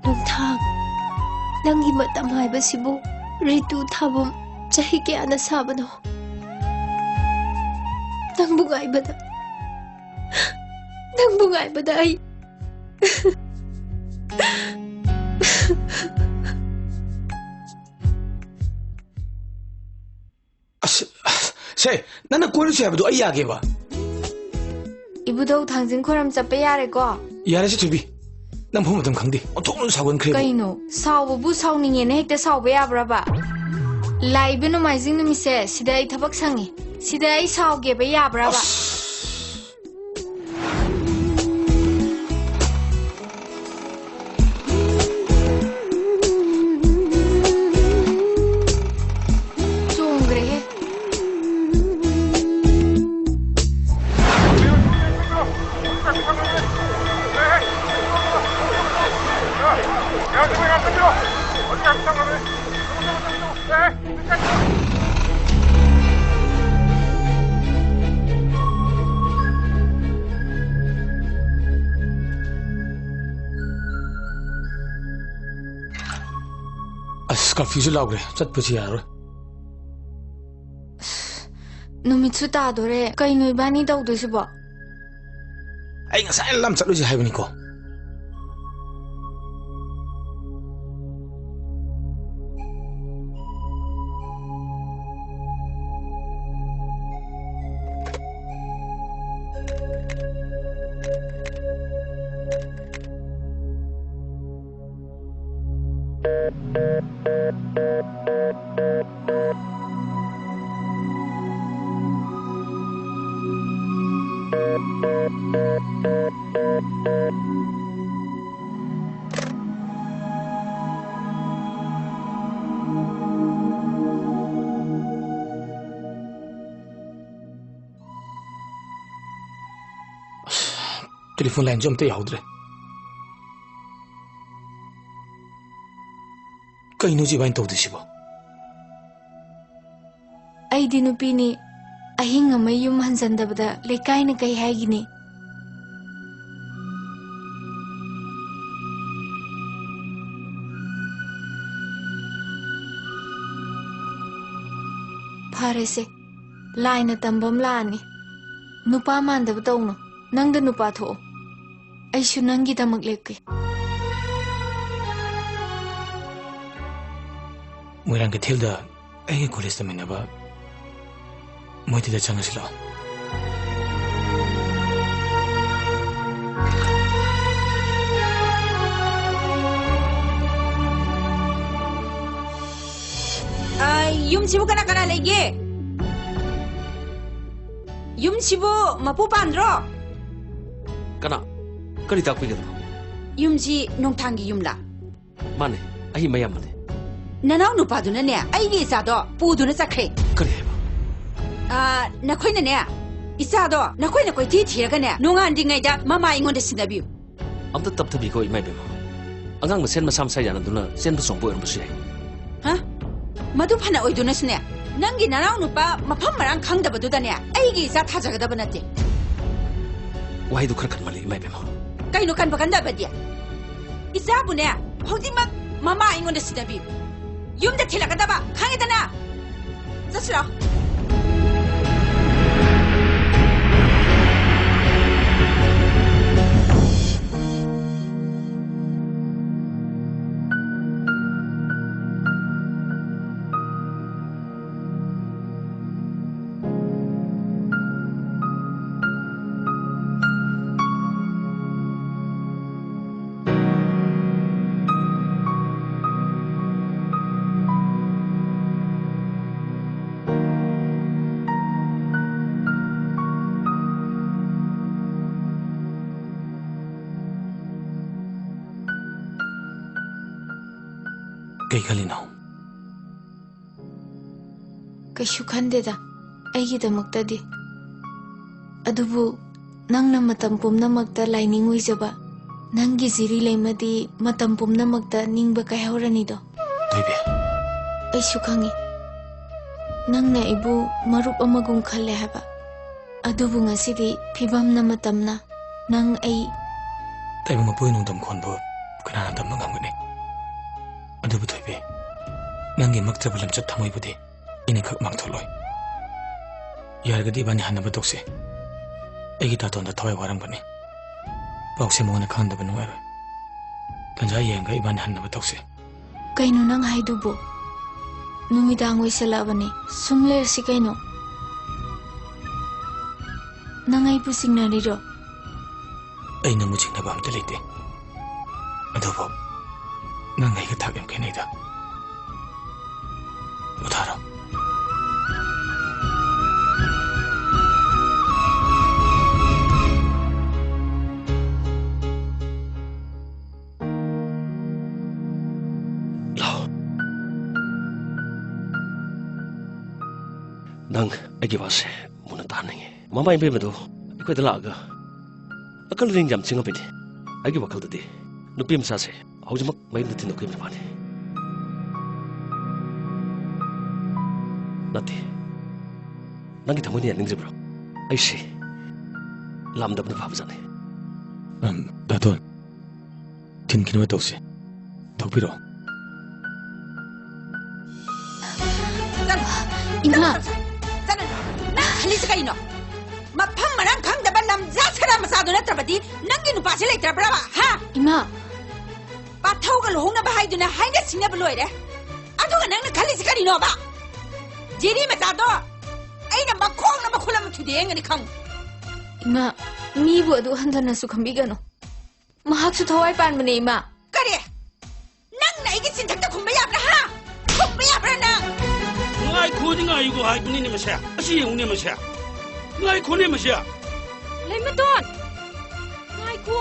ꯅꯣꯡꯊꯥꯡ, ꯅꯪꯒꯤ ꯃꯇꯝ ꯍꯥꯏꯕꯁꯤꯕꯨ ꯔꯤꯇꯨ ꯊꯥꯕꯝ ꯆꯍꯤ ꯀꯌꯥꯅ ꯁꯥꯕꯅꯣ? ꯅꯪꯕꯨ ꯉꯥꯏꯕꯗ, ꯅꯪꯕꯨ ꯉꯥꯏꯕꯗ ꯑꯩ ꯍꯦ, ꯅꯪꯅ ꯀꯣꯏꯔꯨꯁꯦ ꯍꯥꯏꯕꯗꯣ ꯑꯩ ꯌꯥꯒꯦꯕ꯫ ꯏꯕꯨꯙꯧ ꯊꯥꯡꯖꯤꯡ ꯈꯣꯏꯔꯝ ꯆꯠꯄ ꯌꯥꯔꯦꯀꯣ? ꯌꯥꯔꯦꯁꯦ ꯊꯣꯏꯕꯤ, ꯅꯪ ꯐꯨ ꯃꯇꯝ ꯈꯪꯗꯦ, ꯑꯣꯟꯊꯣꯛꯅ ꯁꯥꯎꯒꯟꯈ꯭ꯔꯦꯕ꯫ ꯀꯩꯅꯣ, ꯁꯥꯎꯕꯕꯨ ꯁꯥꯎꯅꯤꯡꯉꯦꯅ ꯍꯦꯛꯇ ꯁꯥꯎꯕ ꯌꯥꯕ꯭ꯔꯕ? ꯂꯥꯛꯏꯕ ꯅꯣꯡꯃꯥꯏꯖꯤꯡ ꯅꯨꯃꯤꯠꯁꯦ ꯁꯤꯗ ꯑꯩ ꯊꯕꯛ ꯁꯪꯉꯤ, ꯁꯤꯗ ꯑꯩ ꯁꯥꯎꯒꯦꯕ ꯌꯥꯕ꯭ꯔꯕ? ꯑꯁ! ꯆꯣꯡꯈ꯭ꯔꯦꯍꯦ꯫ ꯑꯁ, ꯀꯔꯐ꯭ꯌꯨꯁꯨ ꯂꯥꯎꯈ꯭ꯔꯦ, ꯆꯠꯄꯁꯨ ꯌꯥꯔꯔꯣꯏ꯫ ꯑꯁ, ꯅꯨꯃꯤꯠꯁꯨ ꯇꯥꯗꯣꯔꯦ, ꯀꯩꯅꯣ ꯏꯕꯥꯅꯤ ꯇꯧꯗꯣꯏꯁꯤꯕꯣ? ꯑꯩ ꯉꯁꯥꯏꯅ ꯂꯝ ꯆꯠꯂꯨꯁꯤ ꯍꯥꯏꯕꯅꯤꯀꯣ꯫ ꯑꯁ, ꯇꯦꯂꯤꯐꯣꯟ ꯂꯥꯏꯟꯁꯨ ꯑꯝꯇ ꯌꯥꯍꯧꯗ꯭ꯔꯦ꯫ ꯀꯩꯅꯣ ꯁꯤ ꯏꯕꯥꯅꯤ ꯇꯧꯗꯣꯏꯁꯤꯕꯣ? ꯑꯩꯗꯤ ꯅꯨꯄꯤꯅꯤ, ꯑꯍꯤꯡ ꯑꯃ ꯌꯨꯝ ꯍꯟꯖꯟꯗꯕꯗ ꯂꯩꯀꯥꯏꯅ ꯀꯩ ꯍꯥꯏꯒꯤꯅꯤ? ꯐꯔꯦꯁꯦ, ꯂꯥꯏꯅ ꯇꯝꯕ ꯑꯃ ꯂꯥꯛꯑꯅꯤ꯫ ꯅꯨꯄꯥ ꯃꯥꯟꯗꯕ ꯇꯧꯅꯨ, ꯅꯪꯗ ꯅꯨꯄꯥ ꯊꯣꯛꯑꯣ꯫ ꯑꯩꯁꯨ ꯅꯪꯒꯤꯗꯃꯛ ꯂꯦꯞꯀꯦ꯫ ꯃꯣꯏꯔꯥꯡ ꯀꯩꯊꯦꯜꯗ ꯑꯩꯒ ꯀꯣꯂꯦꯖ ꯇꯝꯃꯤꯟꯅꯕ ꯃꯣꯏꯗꯨꯗ ꯆꯪꯉꯁꯤ ꯂꯥꯛꯑꯣ꯫ ꯑ, ꯌꯨꯝꯁꯤꯕꯨ ꯀꯅꯥ ꯀꯅꯥ ꯂꯩꯒꯦ? ꯌꯨꯝꯁꯤꯕꯨ ꯃꯄꯨ ꯄꯥꯟꯗ꯭ꯔꯣ? ꯀꯅꯥ? ꯀꯔꯤ ꯇꯥꯛꯄꯤꯒꯗꯕ? ꯌꯨꯝꯁꯤ ꯅꯣꯡꯊꯥꯡꯒꯤ ꯌꯨꯝꯂꯥ? ꯃꯥꯅꯦ, ꯑꯩ ꯃꯌꯥꯝꯕꯅꯦ꯫ ꯅꯅꯥꯎ ꯅꯨꯄꯥꯗꯨꯅꯅꯦ, ꯑꯩꯒꯤ ꯏꯆꯥꯗꯣ ꯄꯨꯗꯨꯅ ꯆꯠꯈ꯭ꯔꯦ꯫ ꯀꯔꯤ ꯍꯥꯏꯕ? ꯑ, ꯅꯈꯣꯏꯅꯅꯦ, ꯏꯆꯥꯗꯣ ꯅꯈꯣꯏꯅ ꯀꯣꯏꯊꯤ ꯊꯤꯔꯒꯅꯦ, ꯅꯣꯡꯉꯥꯟꯗ꯭ꯔꯤꯉꯩꯗ ꯃꯃꯥ ꯑꯩꯉꯣꯟꯗ ꯁꯤꯟꯅꯕꯤꯌꯨ꯫ ꯑꯝꯇ ꯇꯞꯊꯕꯤꯈꯣ, ꯏꯃꯥ ꯏꯕꯦꯝꯃ꯫ ꯑꯉꯥꯡ ꯃꯁꯦꯟ ꯃꯁꯥ ꯃꯁꯥ ꯌꯥꯅꯗꯨꯅ ꯆꯦꯟꯕ ꯆꯣꯡꯕ ꯑꯣꯏꯔꯝꯕꯁꯨ ꯌꯥꯏ꯫ ꯍꯥ? ꯃꯗꯨ ꯐꯅ ꯑꯣꯏꯗꯨꯅꯁꯨꯅꯦ, ꯅꯪꯒꯤ ꯅꯅꯥꯎ ꯅꯨꯄꯥ ꯃꯐꯝ ꯃꯔꯥꯡ ꯈꯪꯗꯕꯗꯨꯗꯅꯦ, ꯑꯩꯒꯤ ꯏꯆꯥ ꯊꯥꯖꯒꯗꯕ ꯅꯠꯇꯦ꯫ ꯋꯥꯍꯩꯗꯨ ꯈꯔ ꯈꯟꯃꯜꯂꯤ, ꯏꯃꯥ ꯏꯕꯦꯝꯃ꯫ ꯀꯩꯅꯣ ꯀꯟꯕ ꯀꯟꯗꯕꯗꯤ? ꯏꯆꯥꯕꯨꯅꯦ, ꯍꯧꯖꯤꯛꯃꯛ ꯃꯃꯥ ꯑꯩꯉꯣꯟꯗ ꯁꯤꯟꯅꯕꯤꯌꯨ꯫ ꯌꯨꯝꯗ ꯊꯤꯜꯂꯛꯀꯗꯕ, ꯈꯪꯉꯦꯗꯅ? ꯆꯠꯁꯤꯔꯣ? ꯀꯩ ꯈꯜꯂꯤꯅꯣ? ꯀꯩꯁꯨ ꯈꯟꯗꯦꯗ, ꯑꯩꯒꯤꯗꯃꯛꯇꯗꯤ꯫ ꯑꯗꯨꯕꯨ ꯅꯪꯅ ꯃꯇꯝ ꯄꯨꯝꯅꯃꯛꯇ ꯂꯥꯏꯅꯤꯡ ꯑꯣꯏꯖꯕ, ꯅꯪꯒꯤ ꯖꯤꯔꯤ ꯂꯩꯃꯗꯤ ꯃꯇꯝ ꯄꯨꯝꯅꯃꯛꯇ ꯅꯤꯡꯕ ꯀꯥꯏꯍꯧꯔꯅꯤꯗꯣ꯫ ꯊꯣꯏꯕꯤ꯫ ꯑꯩꯁꯨ ꯈꯪꯏ, ꯅꯪꯅ ꯑꯩꯕꯨ ꯃꯔꯨꯞ ꯑꯃꯒꯨꯝ ꯈꯜꯂꯦ ꯍꯥꯏꯕ꯫ ꯑꯗꯨꯕꯨ ꯉꯁꯤꯗꯤ ꯐꯤꯕꯝꯅ ꯃꯇꯝꯅ ꯅꯪ ꯑꯩ ꯇꯥꯏꯕꯪ ꯃꯄꯨꯒꯤ ꯅꯣꯡꯗꯝ ꯈꯣꯟꯕꯨ ꯀꯅꯥꯅ ꯇꯝꯕ ꯉꯝꯒꯅꯤ? ꯑꯗꯨꯕꯨ ꯊꯣꯏꯕꯤ, ꯅꯪꯒꯤ ꯃꯛꯆꯕ ꯂꯝꯆꯠ ꯊꯃꯣꯏꯕꯨꯗꯤ ꯏꯅꯤꯈꯛ ꯃꯥꯡꯊꯣꯛꯂꯣꯏ꯫ ꯌꯥꯔꯒꯗꯤ ꯏꯕꯥꯅꯤ ꯍꯟꯅꯕ ꯇꯧꯁꯤ꯫ ꯑꯩꯒꯤ ꯇꯥꯇꯣꯟꯗ ꯊꯋꯥꯏ ꯋꯥꯔꯝꯒꯅꯤ꯫ ꯄꯥꯎꯁꯦ ꯃꯉꯣꯟꯗ ꯈꯪꯍꯟꯗꯕ ꯅꯨꯡꯉꯥꯏꯔꯣꯏ꯫ ꯇꯟꯖꯥ ꯌꯦꯡꯉꯒ ꯏꯕꯥꯅꯤ ꯍꯟꯅꯕ ꯇꯧꯁꯤ꯫ ꯀꯩꯅꯣ ꯅꯪ ꯍꯥꯏꯗꯨꯕꯨ? ꯅꯨꯃꯤꯗꯥꯡ ꯑꯣꯏꯁꯜꯂꯛꯑꯕꯅꯤ꯫ ꯁꯨꯝ ꯂꯩꯔꯁꯤ ꯀꯩꯅꯣ? ꯅꯪ ꯑꯩꯕꯨ ꯆꯤꯡꯅꯔꯤꯔꯣ? ꯑꯩ ꯅꯪꯕꯨ ꯆꯤꯡꯅꯕ ꯑꯝꯇ ꯂꯩꯇꯦ꯫ ꯑꯗꯨꯕꯨ ꯅꯪ ꯑꯩꯒ ꯊꯥꯛ ꯌꯥꯝ ꯈꯦꯠꯅꯩꯗ꯫ ꯄꯣꯊꯥꯔꯣ꯫ ꯂꯥꯛꯑꯣ꯫ ꯅꯪ ꯑꯩꯒꯤ ꯋꯥꯁꯦ ꯃꯨꯟꯅ ꯇꯥꯍꯟꯅꯤꯡꯉꯤ꯫ ꯃꯃꯥ ꯏꯕꯦꯝꯃꯗꯣ ꯑꯩꯈꯣꯏꯗ ꯂꯥꯛꯑꯒ ꯑꯀꯜ ꯑꯔꯤꯡ ꯌꯥꯝ ꯆꯤꯡꯉꯝꯃꯤꯅꯦ꯫ ꯑꯩꯒꯤ ꯋꯥꯈꯜꯗꯗꯤ ꯅꯨꯄꯤ ꯃꯆꯥꯁꯦ ꯍꯧꯖꯤꯛꯃꯛ ꯃꯌꯨꯝꯗ ꯊꯤꯟꯗꯣꯛꯈꯤꯕꯅ ꯐꯅꯤ꯫ ꯅꯠꯇꯦ, ꯅꯪꯒꯤ ꯊꯃꯣꯏꯅ ꯌꯥꯅꯤꯡꯗ꯭ꯔꯤꯕ꯭ꯔꯣ? ꯑꯩꯁꯦ ꯂꯥꯝꯗꯕꯅ ꯐꯕꯖꯥꯠꯅꯤ꯫ ꯎꯝ, ꯗꯥꯇꯣꯟ, ꯊꯤꯟꯈꯤꯅꯕ ꯇꯧꯁꯤ꯫ ꯊꯣꯛꯄꯤꯔꯣ꯫ ꯆꯠꯂꯣ꯫ ꯏꯃꯥ! ꯆꯠꯂꯣ, ꯆꯠꯂꯣ, ꯆꯠꯂꯣ꯫ ꯅꯪ ꯈꯜꯂꯤꯁꯦ ꯀꯩꯅꯣ? ꯃꯐꯝ ꯃꯔꯥꯡ ꯈꯪꯗꯕ ꯂꯝꯖꯥ ꯁꯔꯥ ꯃꯆꯥꯗꯣ ꯅꯠꯇ꯭ꯔꯕꯗꯤ ꯅꯪꯒꯤ ꯅꯨꯄꯥꯁꯦ ꯂꯩꯇ꯭ꯔꯕ꯭ꯔꯕ? ꯍꯥ? ꯏꯃꯥ! ꯄꯥꯊꯧꯒ ꯂꯨꯍꯣꯡꯅꯕ ꯍꯥꯏꯗꯨꯅ ꯍꯥꯏꯅ ꯁꯤꯡꯅꯕ ꯂꯣꯏꯔꯦ꯫ ꯑꯗꯨꯒ ꯅꯪꯅ ꯈꯜꯂꯤꯁꯦ ꯀꯔꯤꯅꯣꯕ? ꯖꯤꯔꯤ ꯃꯆꯥꯗꯣ ꯑꯩꯅ ꯃꯈꯣꯡꯅ ꯃꯈꯨꯠ ꯑꯃ ꯊꯨꯗꯦꯛ ꯌꯦꯡꯒꯅꯤ ꯈꯪꯉꯨ꯫ ꯏꯃꯥ, ꯃꯤꯕꯨ ꯑꯗꯨ ꯍꯟꯊꯅꯁꯨ ꯈꯟꯕꯤꯒꯅꯨ꯫ ꯃꯍꯥꯛꯁꯨ ꯊꯋꯥꯏ ꯄꯥꯟꯕꯅꯦ, ꯏꯃꯥ꯫ ꯀꯔꯤ? ꯅꯪꯅ ꯑꯩꯒꯤ ꯆꯤꯟꯊꯛꯇ ꯈꯨꯝꯕ ꯌꯥꯕ꯭ꯔꯥ, ꯍꯥ? ꯈꯨꯝꯕ ꯌꯥꯕ꯭ꯔꯥ ꯅꯪ? ꯉꯥꯏꯈꯣꯗꯤ ꯉꯥꯏꯌꯨꯀꯣ ꯍꯥꯏꯕꯅꯤꯅꯦ ꯃꯁꯦ꯫ ꯑꯁꯤ ꯌꯦꯡꯉꯨꯅꯦ ꯃꯁꯦ꯫ ꯉꯥꯏꯈꯣꯅꯦ ꯃꯁꯦ꯫ ꯂꯩꯃꯇꯣꯟ! ꯉꯥꯏꯈꯣ!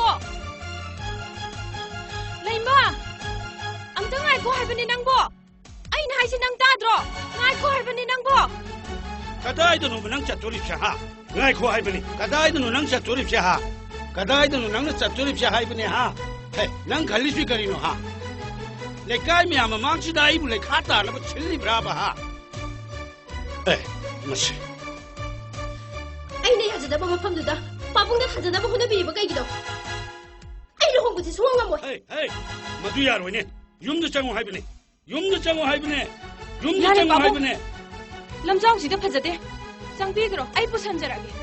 ꯂꯩꯃ! ꯑꯝꯇ ꯉꯥꯏꯈꯣ ꯍꯥꯏꯕꯅꯦ ꯅꯪꯕꯣ! ꯑꯩꯅ ꯍꯥꯏꯁꯦ ꯅꯪ ꯇꯥꯗ꯭ꯔꯣ? ꯉꯥꯏꯈꯣ ꯍꯥꯏꯕꯅꯦ ꯅꯪꯕꯣ! ꯀꯗꯥꯏꯗꯅꯣꯕ ꯅꯪ ꯆꯠꯇꯣꯔꯤꯕꯁꯦ, ꯍꯥ? ꯉꯥꯏꯈꯣ ꯍꯥꯏꯕꯅꯤ꯫ ꯀꯗꯥꯏꯗꯅꯣ ꯅꯪ ꯆꯠꯇꯣꯔꯤꯕꯁꯦ, ꯍꯥ? ꯀꯗꯥꯏꯗꯅꯣ ꯅꯪꯅ ꯆꯠꯇꯣꯔꯤꯕꯁꯦ ꯍꯥꯏꯕꯅꯦ, ꯍꯥ? ꯍꯦ, ꯅꯪ ꯈꯜꯂꯤꯁꯤ ꯀꯔꯤꯅꯣ, ꯍꯥ? ꯂꯩꯀꯥꯏ ꯃꯌꯥꯝ ꯃꯃꯥꯡꯁꯤꯗ ꯑꯩꯕꯨ ꯂꯩꯈꯥ ꯇꯥꯅꯕ ꯁꯤꯜꯂꯤꯕ꯭ꯔꯥꯕ, ꯍꯥ? ꯑꯦ, ꯃꯁꯤ꯫ ꯑꯩꯅ ꯌꯥꯖꯗꯕ ꯃꯐꯝꯗꯨꯗ ꯄꯥꯕꯨꯡꯅ ꯊꯥꯖꯅꯕ ꯍꯣꯠꯅꯕꯤꯔꯤꯕ ꯀꯩꯒꯤꯅꯣ? ꯑꯩ ꯂꯨꯍꯣꯡꯕꯁꯤ ꯁꯨꯡꯉꯝ ꯉꯝꯃꯣꯏ꯫ ꯍꯦ, ꯍꯦ, ꯃꯗꯨ ꯌꯥꯔꯣꯏꯅꯦ꯫ ꯌꯨꯝꯗ ꯆꯪꯉꯨ ꯍꯥꯏꯕꯅꯦ꯫ ꯌꯨꯝꯗ ꯆꯪꯉꯨ ꯍꯥꯏꯕꯅꯦ꯫ ꯌꯨꯝꯗ ꯌꯥꯔꯦ, ꯆꯪꯉꯨ ꯄꯥꯕꯨꯡ꯫ ꯍꯥꯏꯕꯅꯦ꯫ ꯂꯝꯖꯥꯎꯁꯤꯗ ꯐꯖꯗꯦ꯫ ꯆꯪꯕꯤꯈ꯭ꯔꯣ, ꯑꯩ ꯄꯨꯁꯟꯖꯔꯛꯑꯒꯦ꯫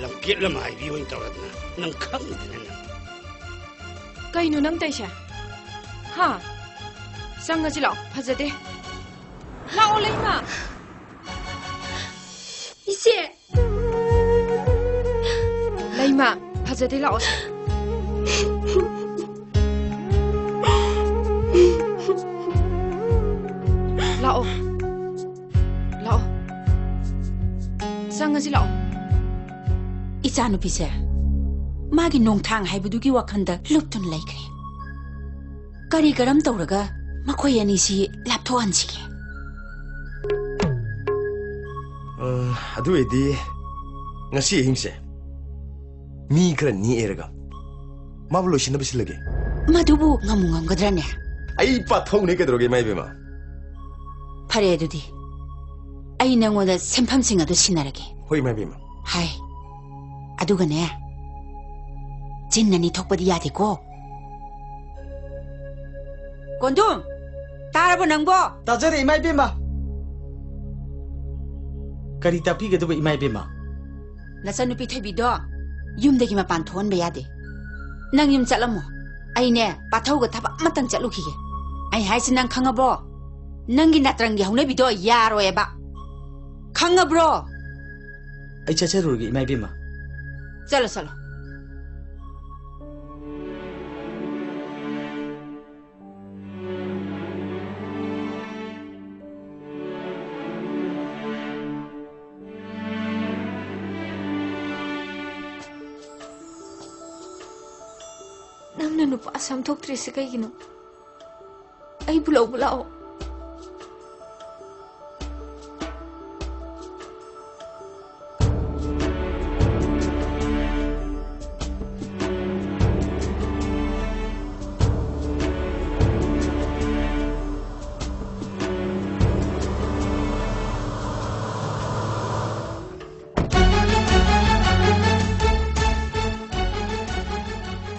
ꯂꯝꯀꯦꯠ ꯂꯝꯍꯥꯏꯕꯤ ꯑꯣꯏꯅ ꯇꯧꯔꯗꯅ ꯅꯪ ꯈꯪꯗꯅ ꯅꯪ꯫ ꯀꯩꯅꯣ ꯅꯪ ꯇꯧꯏꯁꯦ? ꯍꯥ? ꯆꯪꯉꯁꯤ ꯂꯥꯛꯑꯣ, ꯐꯖꯗꯦ꯫ ꯂꯥꯛꯑꯣ, ꯂꯩꯃ꯫ ꯏꯆꯦ! ꯏꯃꯥ, ꯐꯖꯗꯦ, ꯂꯥꯛꯑꯣ꯫ ꯂꯥꯛꯑꯣ꯫ ꯂꯥꯛꯑꯣ꯫ ꯆꯪꯉꯁꯤ, ꯂꯥꯛꯑꯣ꯫ ꯏꯆꯥꯅꯨꯄꯤꯁꯦ ꯃꯥꯒꯤ ꯅꯣꯡꯊꯥꯡ ꯍꯥꯏꯕꯗꯨꯒꯤ ꯋꯥꯈꯜꯗ ꯂꯨꯞꯇꯨꯅ ꯂꯩꯈ꯭ꯔꯦ꯫ ꯀꯔꯤ ꯀꯔꯝ ꯇꯧꯔꯒ ꯃꯈꯣꯏ ꯑꯅꯤꯁꯤ ꯂꯥꯞꯊꯣꯛꯍꯟꯁꯤꯒꯦ? ꯑ, ꯑꯗꯨ ꯑꯣꯏꯔꯗꯤ ꯉꯁꯤ ꯑꯍꯤꯡꯁꯦ ꯃꯤ ꯈꯔ ꯅꯦꯛꯑꯦꯔꯒ ꯃꯥꯕꯨ ꯂꯣꯏꯁꯤꯟꯅꯕ ꯁꯤꯜꯂꯒꯦ꯫ ꯃꯗꯨꯕꯨ ꯉꯝꯃꯨ ꯉꯝꯒꯗ꯭ꯔꯅꯦ? ꯑꯩ ꯄꯥꯊꯧꯅꯦ, ꯀꯩꯗꯧꯔꯒꯦ, ꯏꯃꯥ ꯏꯕꯦꯝꯃ? ꯐꯔꯦ ꯑꯗꯨꯗꯤ, ꯑꯩ ꯅꯪꯉꯣꯟꯗ ꯁꯦꯟꯐꯝꯁꯤꯡ ꯑꯗꯨ ꯁꯤꯟꯅꯔꯒꯦ꯫ ꯍꯣꯏ, ꯏꯃꯥ ꯏꯕꯦꯝꯃ꯫ ꯍꯥꯏ꯫ ꯑꯗꯨꯒꯅꯦ, ꯆꯤꯟ ꯑꯅꯤ ꯊꯣꯛꯄꯗꯤ ꯌꯥꯗꯦꯀꯣ꯫ ꯀꯣꯟꯗꯨꯝ, ꯇꯥꯔꯕꯣ ꯅꯪꯕꯣ? ꯇꯥꯖꯔꯦ, ꯏꯃꯥ ꯏꯕꯦꯝꯃ꯫ ꯀꯔꯤ ꯇꯥꯛꯄꯤꯒꯗꯕ, ꯏꯃꯥ ꯏꯕꯦꯝꯃ? ꯅꯆꯟꯅꯨꯄꯤ ꯊꯣꯏꯕꯤꯗꯣ ꯌꯨꯝꯗꯒꯤ ꯃꯄꯥꯟ ꯊꯣꯛꯍꯟꯕ ꯌꯥꯗꯦ꯫ ꯅꯪ ꯌꯨꯝ ꯆꯠꯂꯝꯃꯣ꯫ ꯑꯩꯅꯦ, ꯄꯥꯊꯧꯒ ꯊꯕꯛ ꯑꯃꯇꯪ ꯆꯠꯂꯨꯈꯤꯒꯦ꯫ ꯑꯩ ꯍꯥꯏꯁꯤ ꯅꯪ ꯈꯪꯉꯕꯣ? ꯅꯪꯒꯤ ꯅꯥꯇ꯭ꯔꯪꯒꯤ ꯍꯧꯅꯕꯤꯗꯣ ꯌꯥꯔꯣꯏꯕ꯫ ꯈꯪꯉꯕ꯭ꯔꯣ? ꯑꯩ ꯆꯠꯆꯔꯨꯔꯒꯦ, ꯏꯃꯥ ꯏꯕꯦꯝꯃ꯫ ꯆꯠꯂꯣ, ꯆꯠꯂꯣ꯫ ꯅꯪꯅ ꯅꯨꯄꯥ ꯁꯝ ꯊꯣꯛꯇ꯭ꯔꯤꯁꯦ ꯀꯩꯒꯤꯅꯣ? ꯑꯩꯕꯨ ꯂꯧꯕ ꯂꯥꯛꯑꯣ꯫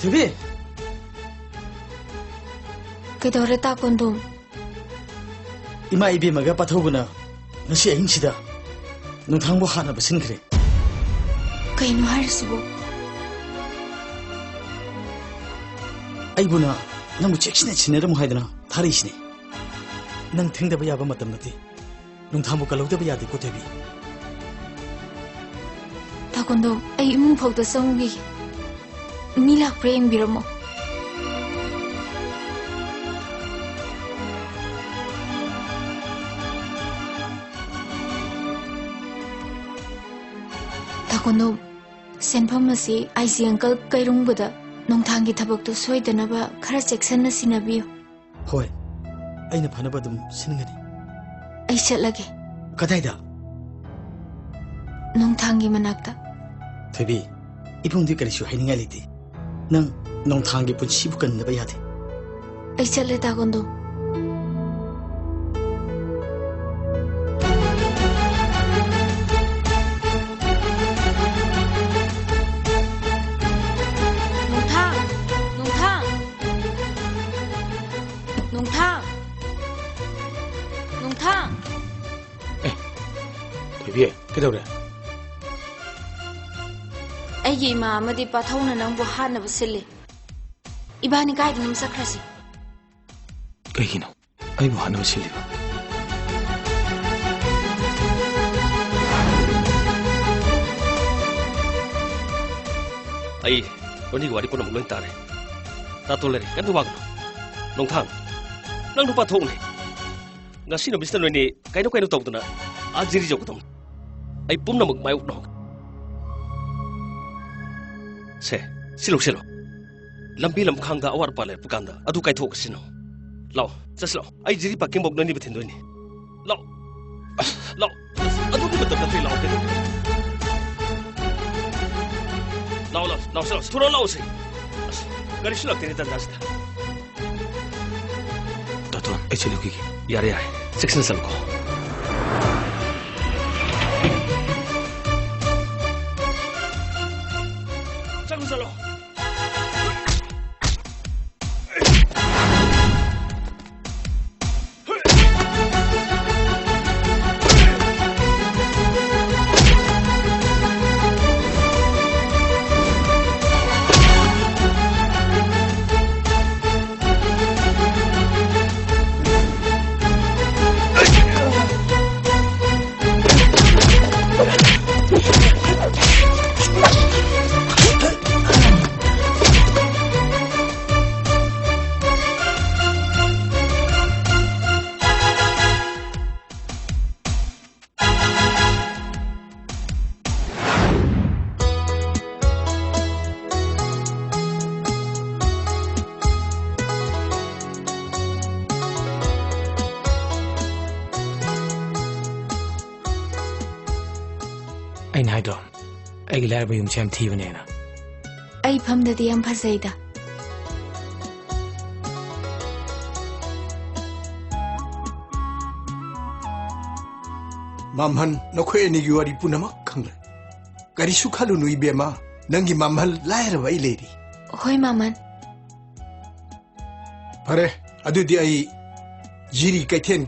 ꯊꯣꯏꯕꯤ! ꯀꯩꯗꯧꯔꯦ, ꯇꯥ ꯀꯣꯟꯗꯨꯝ? ꯏꯃꯥ ꯏꯕꯦꯝꯃꯒ ꯄꯥꯊꯧꯕꯅ ꯉꯁꯤ ꯑꯍꯤꯡꯁꯤꯗ ꯅꯨꯡꯊꯥꯡꯕꯨ ꯍꯥꯠꯅꯕ ꯁꯤꯟꯈ꯭ꯔꯦ꯫ ꯀꯩꯅꯣ ꯍꯥꯏꯔꯤꯁꯤꯕꯣ? ꯑꯩꯕꯨꯅ ꯅꯪꯕꯨ ꯆꯦꯛꯁꯤꯟꯅ ꯁꯤꯟꯅꯔꯝꯃꯨ ꯍꯥꯏꯗꯅ ꯊꯥꯔꯛꯏꯁꯤꯅꯤ꯫ ꯅꯪ ꯊꯦꯡꯗꯕ ꯌꯥꯕ ꯃꯇꯝ ꯅꯠꯇꯦ꯫ ꯅꯨꯡꯊꯥꯡꯕꯨ ꯀꯜꯍꯧꯗꯕ ꯌꯥꯗꯦꯀꯣ, ꯊꯣꯏꯕꯤ꯫ ꯇꯥ ꯀꯣꯟꯗꯣ, ꯑꯩ ꯏꯃꯨꯡ ꯐꯥꯎꯗ ꯆꯪꯉꯨꯈꯤꯒꯦ꯫ ꯃꯤ ꯂꯥꯛꯄ꯭ꯔꯥ ꯌꯦꯡꯕꯤꯔꯝꯃꯣ꯫ ꯇꯥ ꯀꯣꯟꯗꯣ, ꯁꯦꯟꯐꯝ ꯑꯁꯤ ꯑꯥꯏ ꯖꯤ ꯑꯪꯀꯜ ꯀꯩꯔꯨꯡꯕꯗ ꯅꯣꯡꯊꯥꯡꯒꯤ ꯊꯕꯛꯇꯨ ꯁꯣꯏꯗꯅꯕ ꯈꯔ ꯆꯦꯛꯁꯤꯟꯅ ꯁꯤꯟꯅꯕꯤꯌꯨ꯫ ꯍꯣꯏ, ꯑꯩꯅ ꯐꯅꯕ ꯑꯗꯨꯝ ꯁꯤꯟꯒꯅꯤ꯫ ꯑꯩ ꯆꯠꯂꯒꯦ꯫ ꯀꯗꯥꯏꯗ? ꯅꯣꯡꯊꯥꯡꯒꯤ ꯃꯅꯥꯛꯇ꯫ ꯊꯣꯏꯕꯤ, ꯏꯕꯨꯡꯗꯤ ꯀꯔꯤꯁꯨ ꯍꯥꯏꯅꯤꯡꯉꯥꯏ ꯂꯩꯇꯦ꯫ ꯅꯪ ꯅꯣꯡꯊꯥꯡꯒꯤ ꯄꯨꯟꯁꯤꯕꯨ ꯀꯟꯗꯕ ꯌꯥꯗꯦ꯫ ꯑꯩ ꯆꯠꯂꯦ, ꯇꯥ ꯀꯣꯟꯗꯣ꯫ ꯅꯣꯡꯊꯥꯡ! ꯅꯣꯡꯊꯥꯡ! ꯅꯣꯡꯊꯥꯡ! ꯅꯣꯡꯊꯥꯡ! ꯑꯦ, ꯊꯣꯏꯕꯤ, ꯀꯩꯗꯧꯔꯦ? ꯑꯩꯒꯤ ꯏꯃꯥ ꯑꯃꯗꯤ ꯄꯥꯊꯧꯅ ꯅꯪꯕꯨ ꯍꯥꯠꯅꯕ ꯁꯤꯜꯂꯤ꯫ ꯏꯕꯥꯅꯤ ꯀꯥꯏꯗꯅꯣꯝ ꯆꯠꯈ꯭ꯔꯁꯤ꯫ ꯀꯩꯒꯤꯅꯣ ꯑꯩꯕꯨ ꯍꯥꯠꯅꯕ ꯁꯤꯜꯂꯤꯕ? ꯑꯩ ꯅꯣꯏꯒꯤ ꯋꯥꯔꯤ ꯄꯨꯝꯅꯃꯛ ꯂꯣꯏ ꯇꯥꯔꯦ꯫ ꯇꯥꯇꯣꯟ ꯂꯩꯔꯦ, ꯀꯩꯝꯇ ꯋꯥꯒꯅꯨ꯫ ꯅꯣꯡꯊꯥꯡ, ꯅꯪ ꯅꯨꯄꯥ ꯊꯣꯛꯎꯅꯦ꯫ ꯉꯁꯤ ꯅꯨꯃꯤꯠꯁꯤꯗ ꯅꯣꯏꯅꯤ ꯀꯩꯅꯣ ꯀꯩꯅꯣ ꯇꯧꯗꯅ ꯑꯥ ꯖꯤꯔꯤ ꯌꯧꯒꯗꯧꯅꯤ꯫ ꯑꯩ ꯄꯨꯝꯅꯃꯛ ꯃꯥꯌꯣꯛꯅꯍꯧꯒꯦ꯫ ꯁꯦ, ꯁꯤ ꯂꯧꯁꯤꯜꯂꯣ꯫ ꯂꯝꯕꯤ ꯂꯝꯈꯥꯡꯗ ꯑꯋꯥꯠ ꯑꯄꯥ ꯂꯩꯔꯛꯄ ꯀꯥꯟꯗ ꯑꯗꯨ ꯀꯥꯏꯊꯣꯛꯑꯒ ꯁꯤꯖꯤꯟꯅꯧ꯫ ꯂꯥꯛꯑꯣ, ꯆꯠꯁꯤ ꯂꯥꯛꯑꯣ꯫ ꯑꯩ ꯖꯤꯔꯤ ꯄꯥꯔꯀꯤꯡꯐꯧ ꯅꯣꯏꯅꯤꯕꯨ ꯊꯤꯟꯗꯣꯏꯅꯤ꯫ ꯂꯥꯛꯑꯣ꯫ ꯑꯁ, ꯂꯥꯛꯑꯣ꯫ ꯑꯁ, ꯑꯗꯨꯒꯤ ꯃꯇꯝ ꯅꯠꯇ꯭ꯔꯦ, ꯂꯥꯛꯑꯣ ꯀꯩꯅꯣ꯫ ꯂꯥꯛꯑꯣ, ꯂꯥꯛꯑꯣ, ꯂꯥꯛꯑꯣ, ꯂꯥꯛꯑꯣ, ꯊꯨꯔꯣ ꯂꯥꯛꯑꯣꯁꯦ꯫ ꯑꯁ, ꯒꯥꯔꯤꯁꯨ ꯂꯥꯛꯇꯦꯅꯦ ꯇꯟꯖꯥꯁꯤꯗ꯫ ꯇꯥꯇꯣꯟ, ꯑꯩ ꯆꯦꯜꯂꯨꯈꯤꯒꯦ꯫ ꯌꯥꯔꯦ, ꯌꯥꯔꯦ꯫ ꯆꯦꯛꯁꯤꯟꯅ ꯆꯠꯂꯨꯀꯣ꯫ ꯆꯠꯂꯨ, ꯆꯠꯂꯨ꯫ ꯑꯩꯒꯤ ꯂꯥꯏꯔꯕ ꯌꯨꯝꯁꯦ ꯌꯥꯝ ꯊꯤꯕꯅꯦꯅ꯫ ꯑꯩ ꯐꯝꯗꯗꯤ ꯌꯥꯝ ꯐꯖꯩꯗ꯫ ꯃꯥꯝꯍꯟ, ꯅꯈꯣꯏ ꯑꯅꯤꯒꯤ ꯋꯥꯔꯤ ꯄꯨꯝꯅꯃꯛ ꯈꯪꯂꯦ꯫ ꯀꯔꯤꯁꯨ ꯈꯜꯂꯨꯅꯨ ꯏꯕꯦꯝꯃ, ꯅꯪꯒꯤ ꯃꯥꯝꯍꯟ ꯂꯥꯏꯔꯕ ꯑꯩ ꯂꯩꯔꯤ꯫ ꯍꯣꯏ ꯃꯥꯝꯍꯟ꯫ ꯐꯔꯦ, ꯑꯗꯨꯗꯤ ꯑꯩ ꯖꯤꯔꯤ ꯀꯩꯊꯦꯜ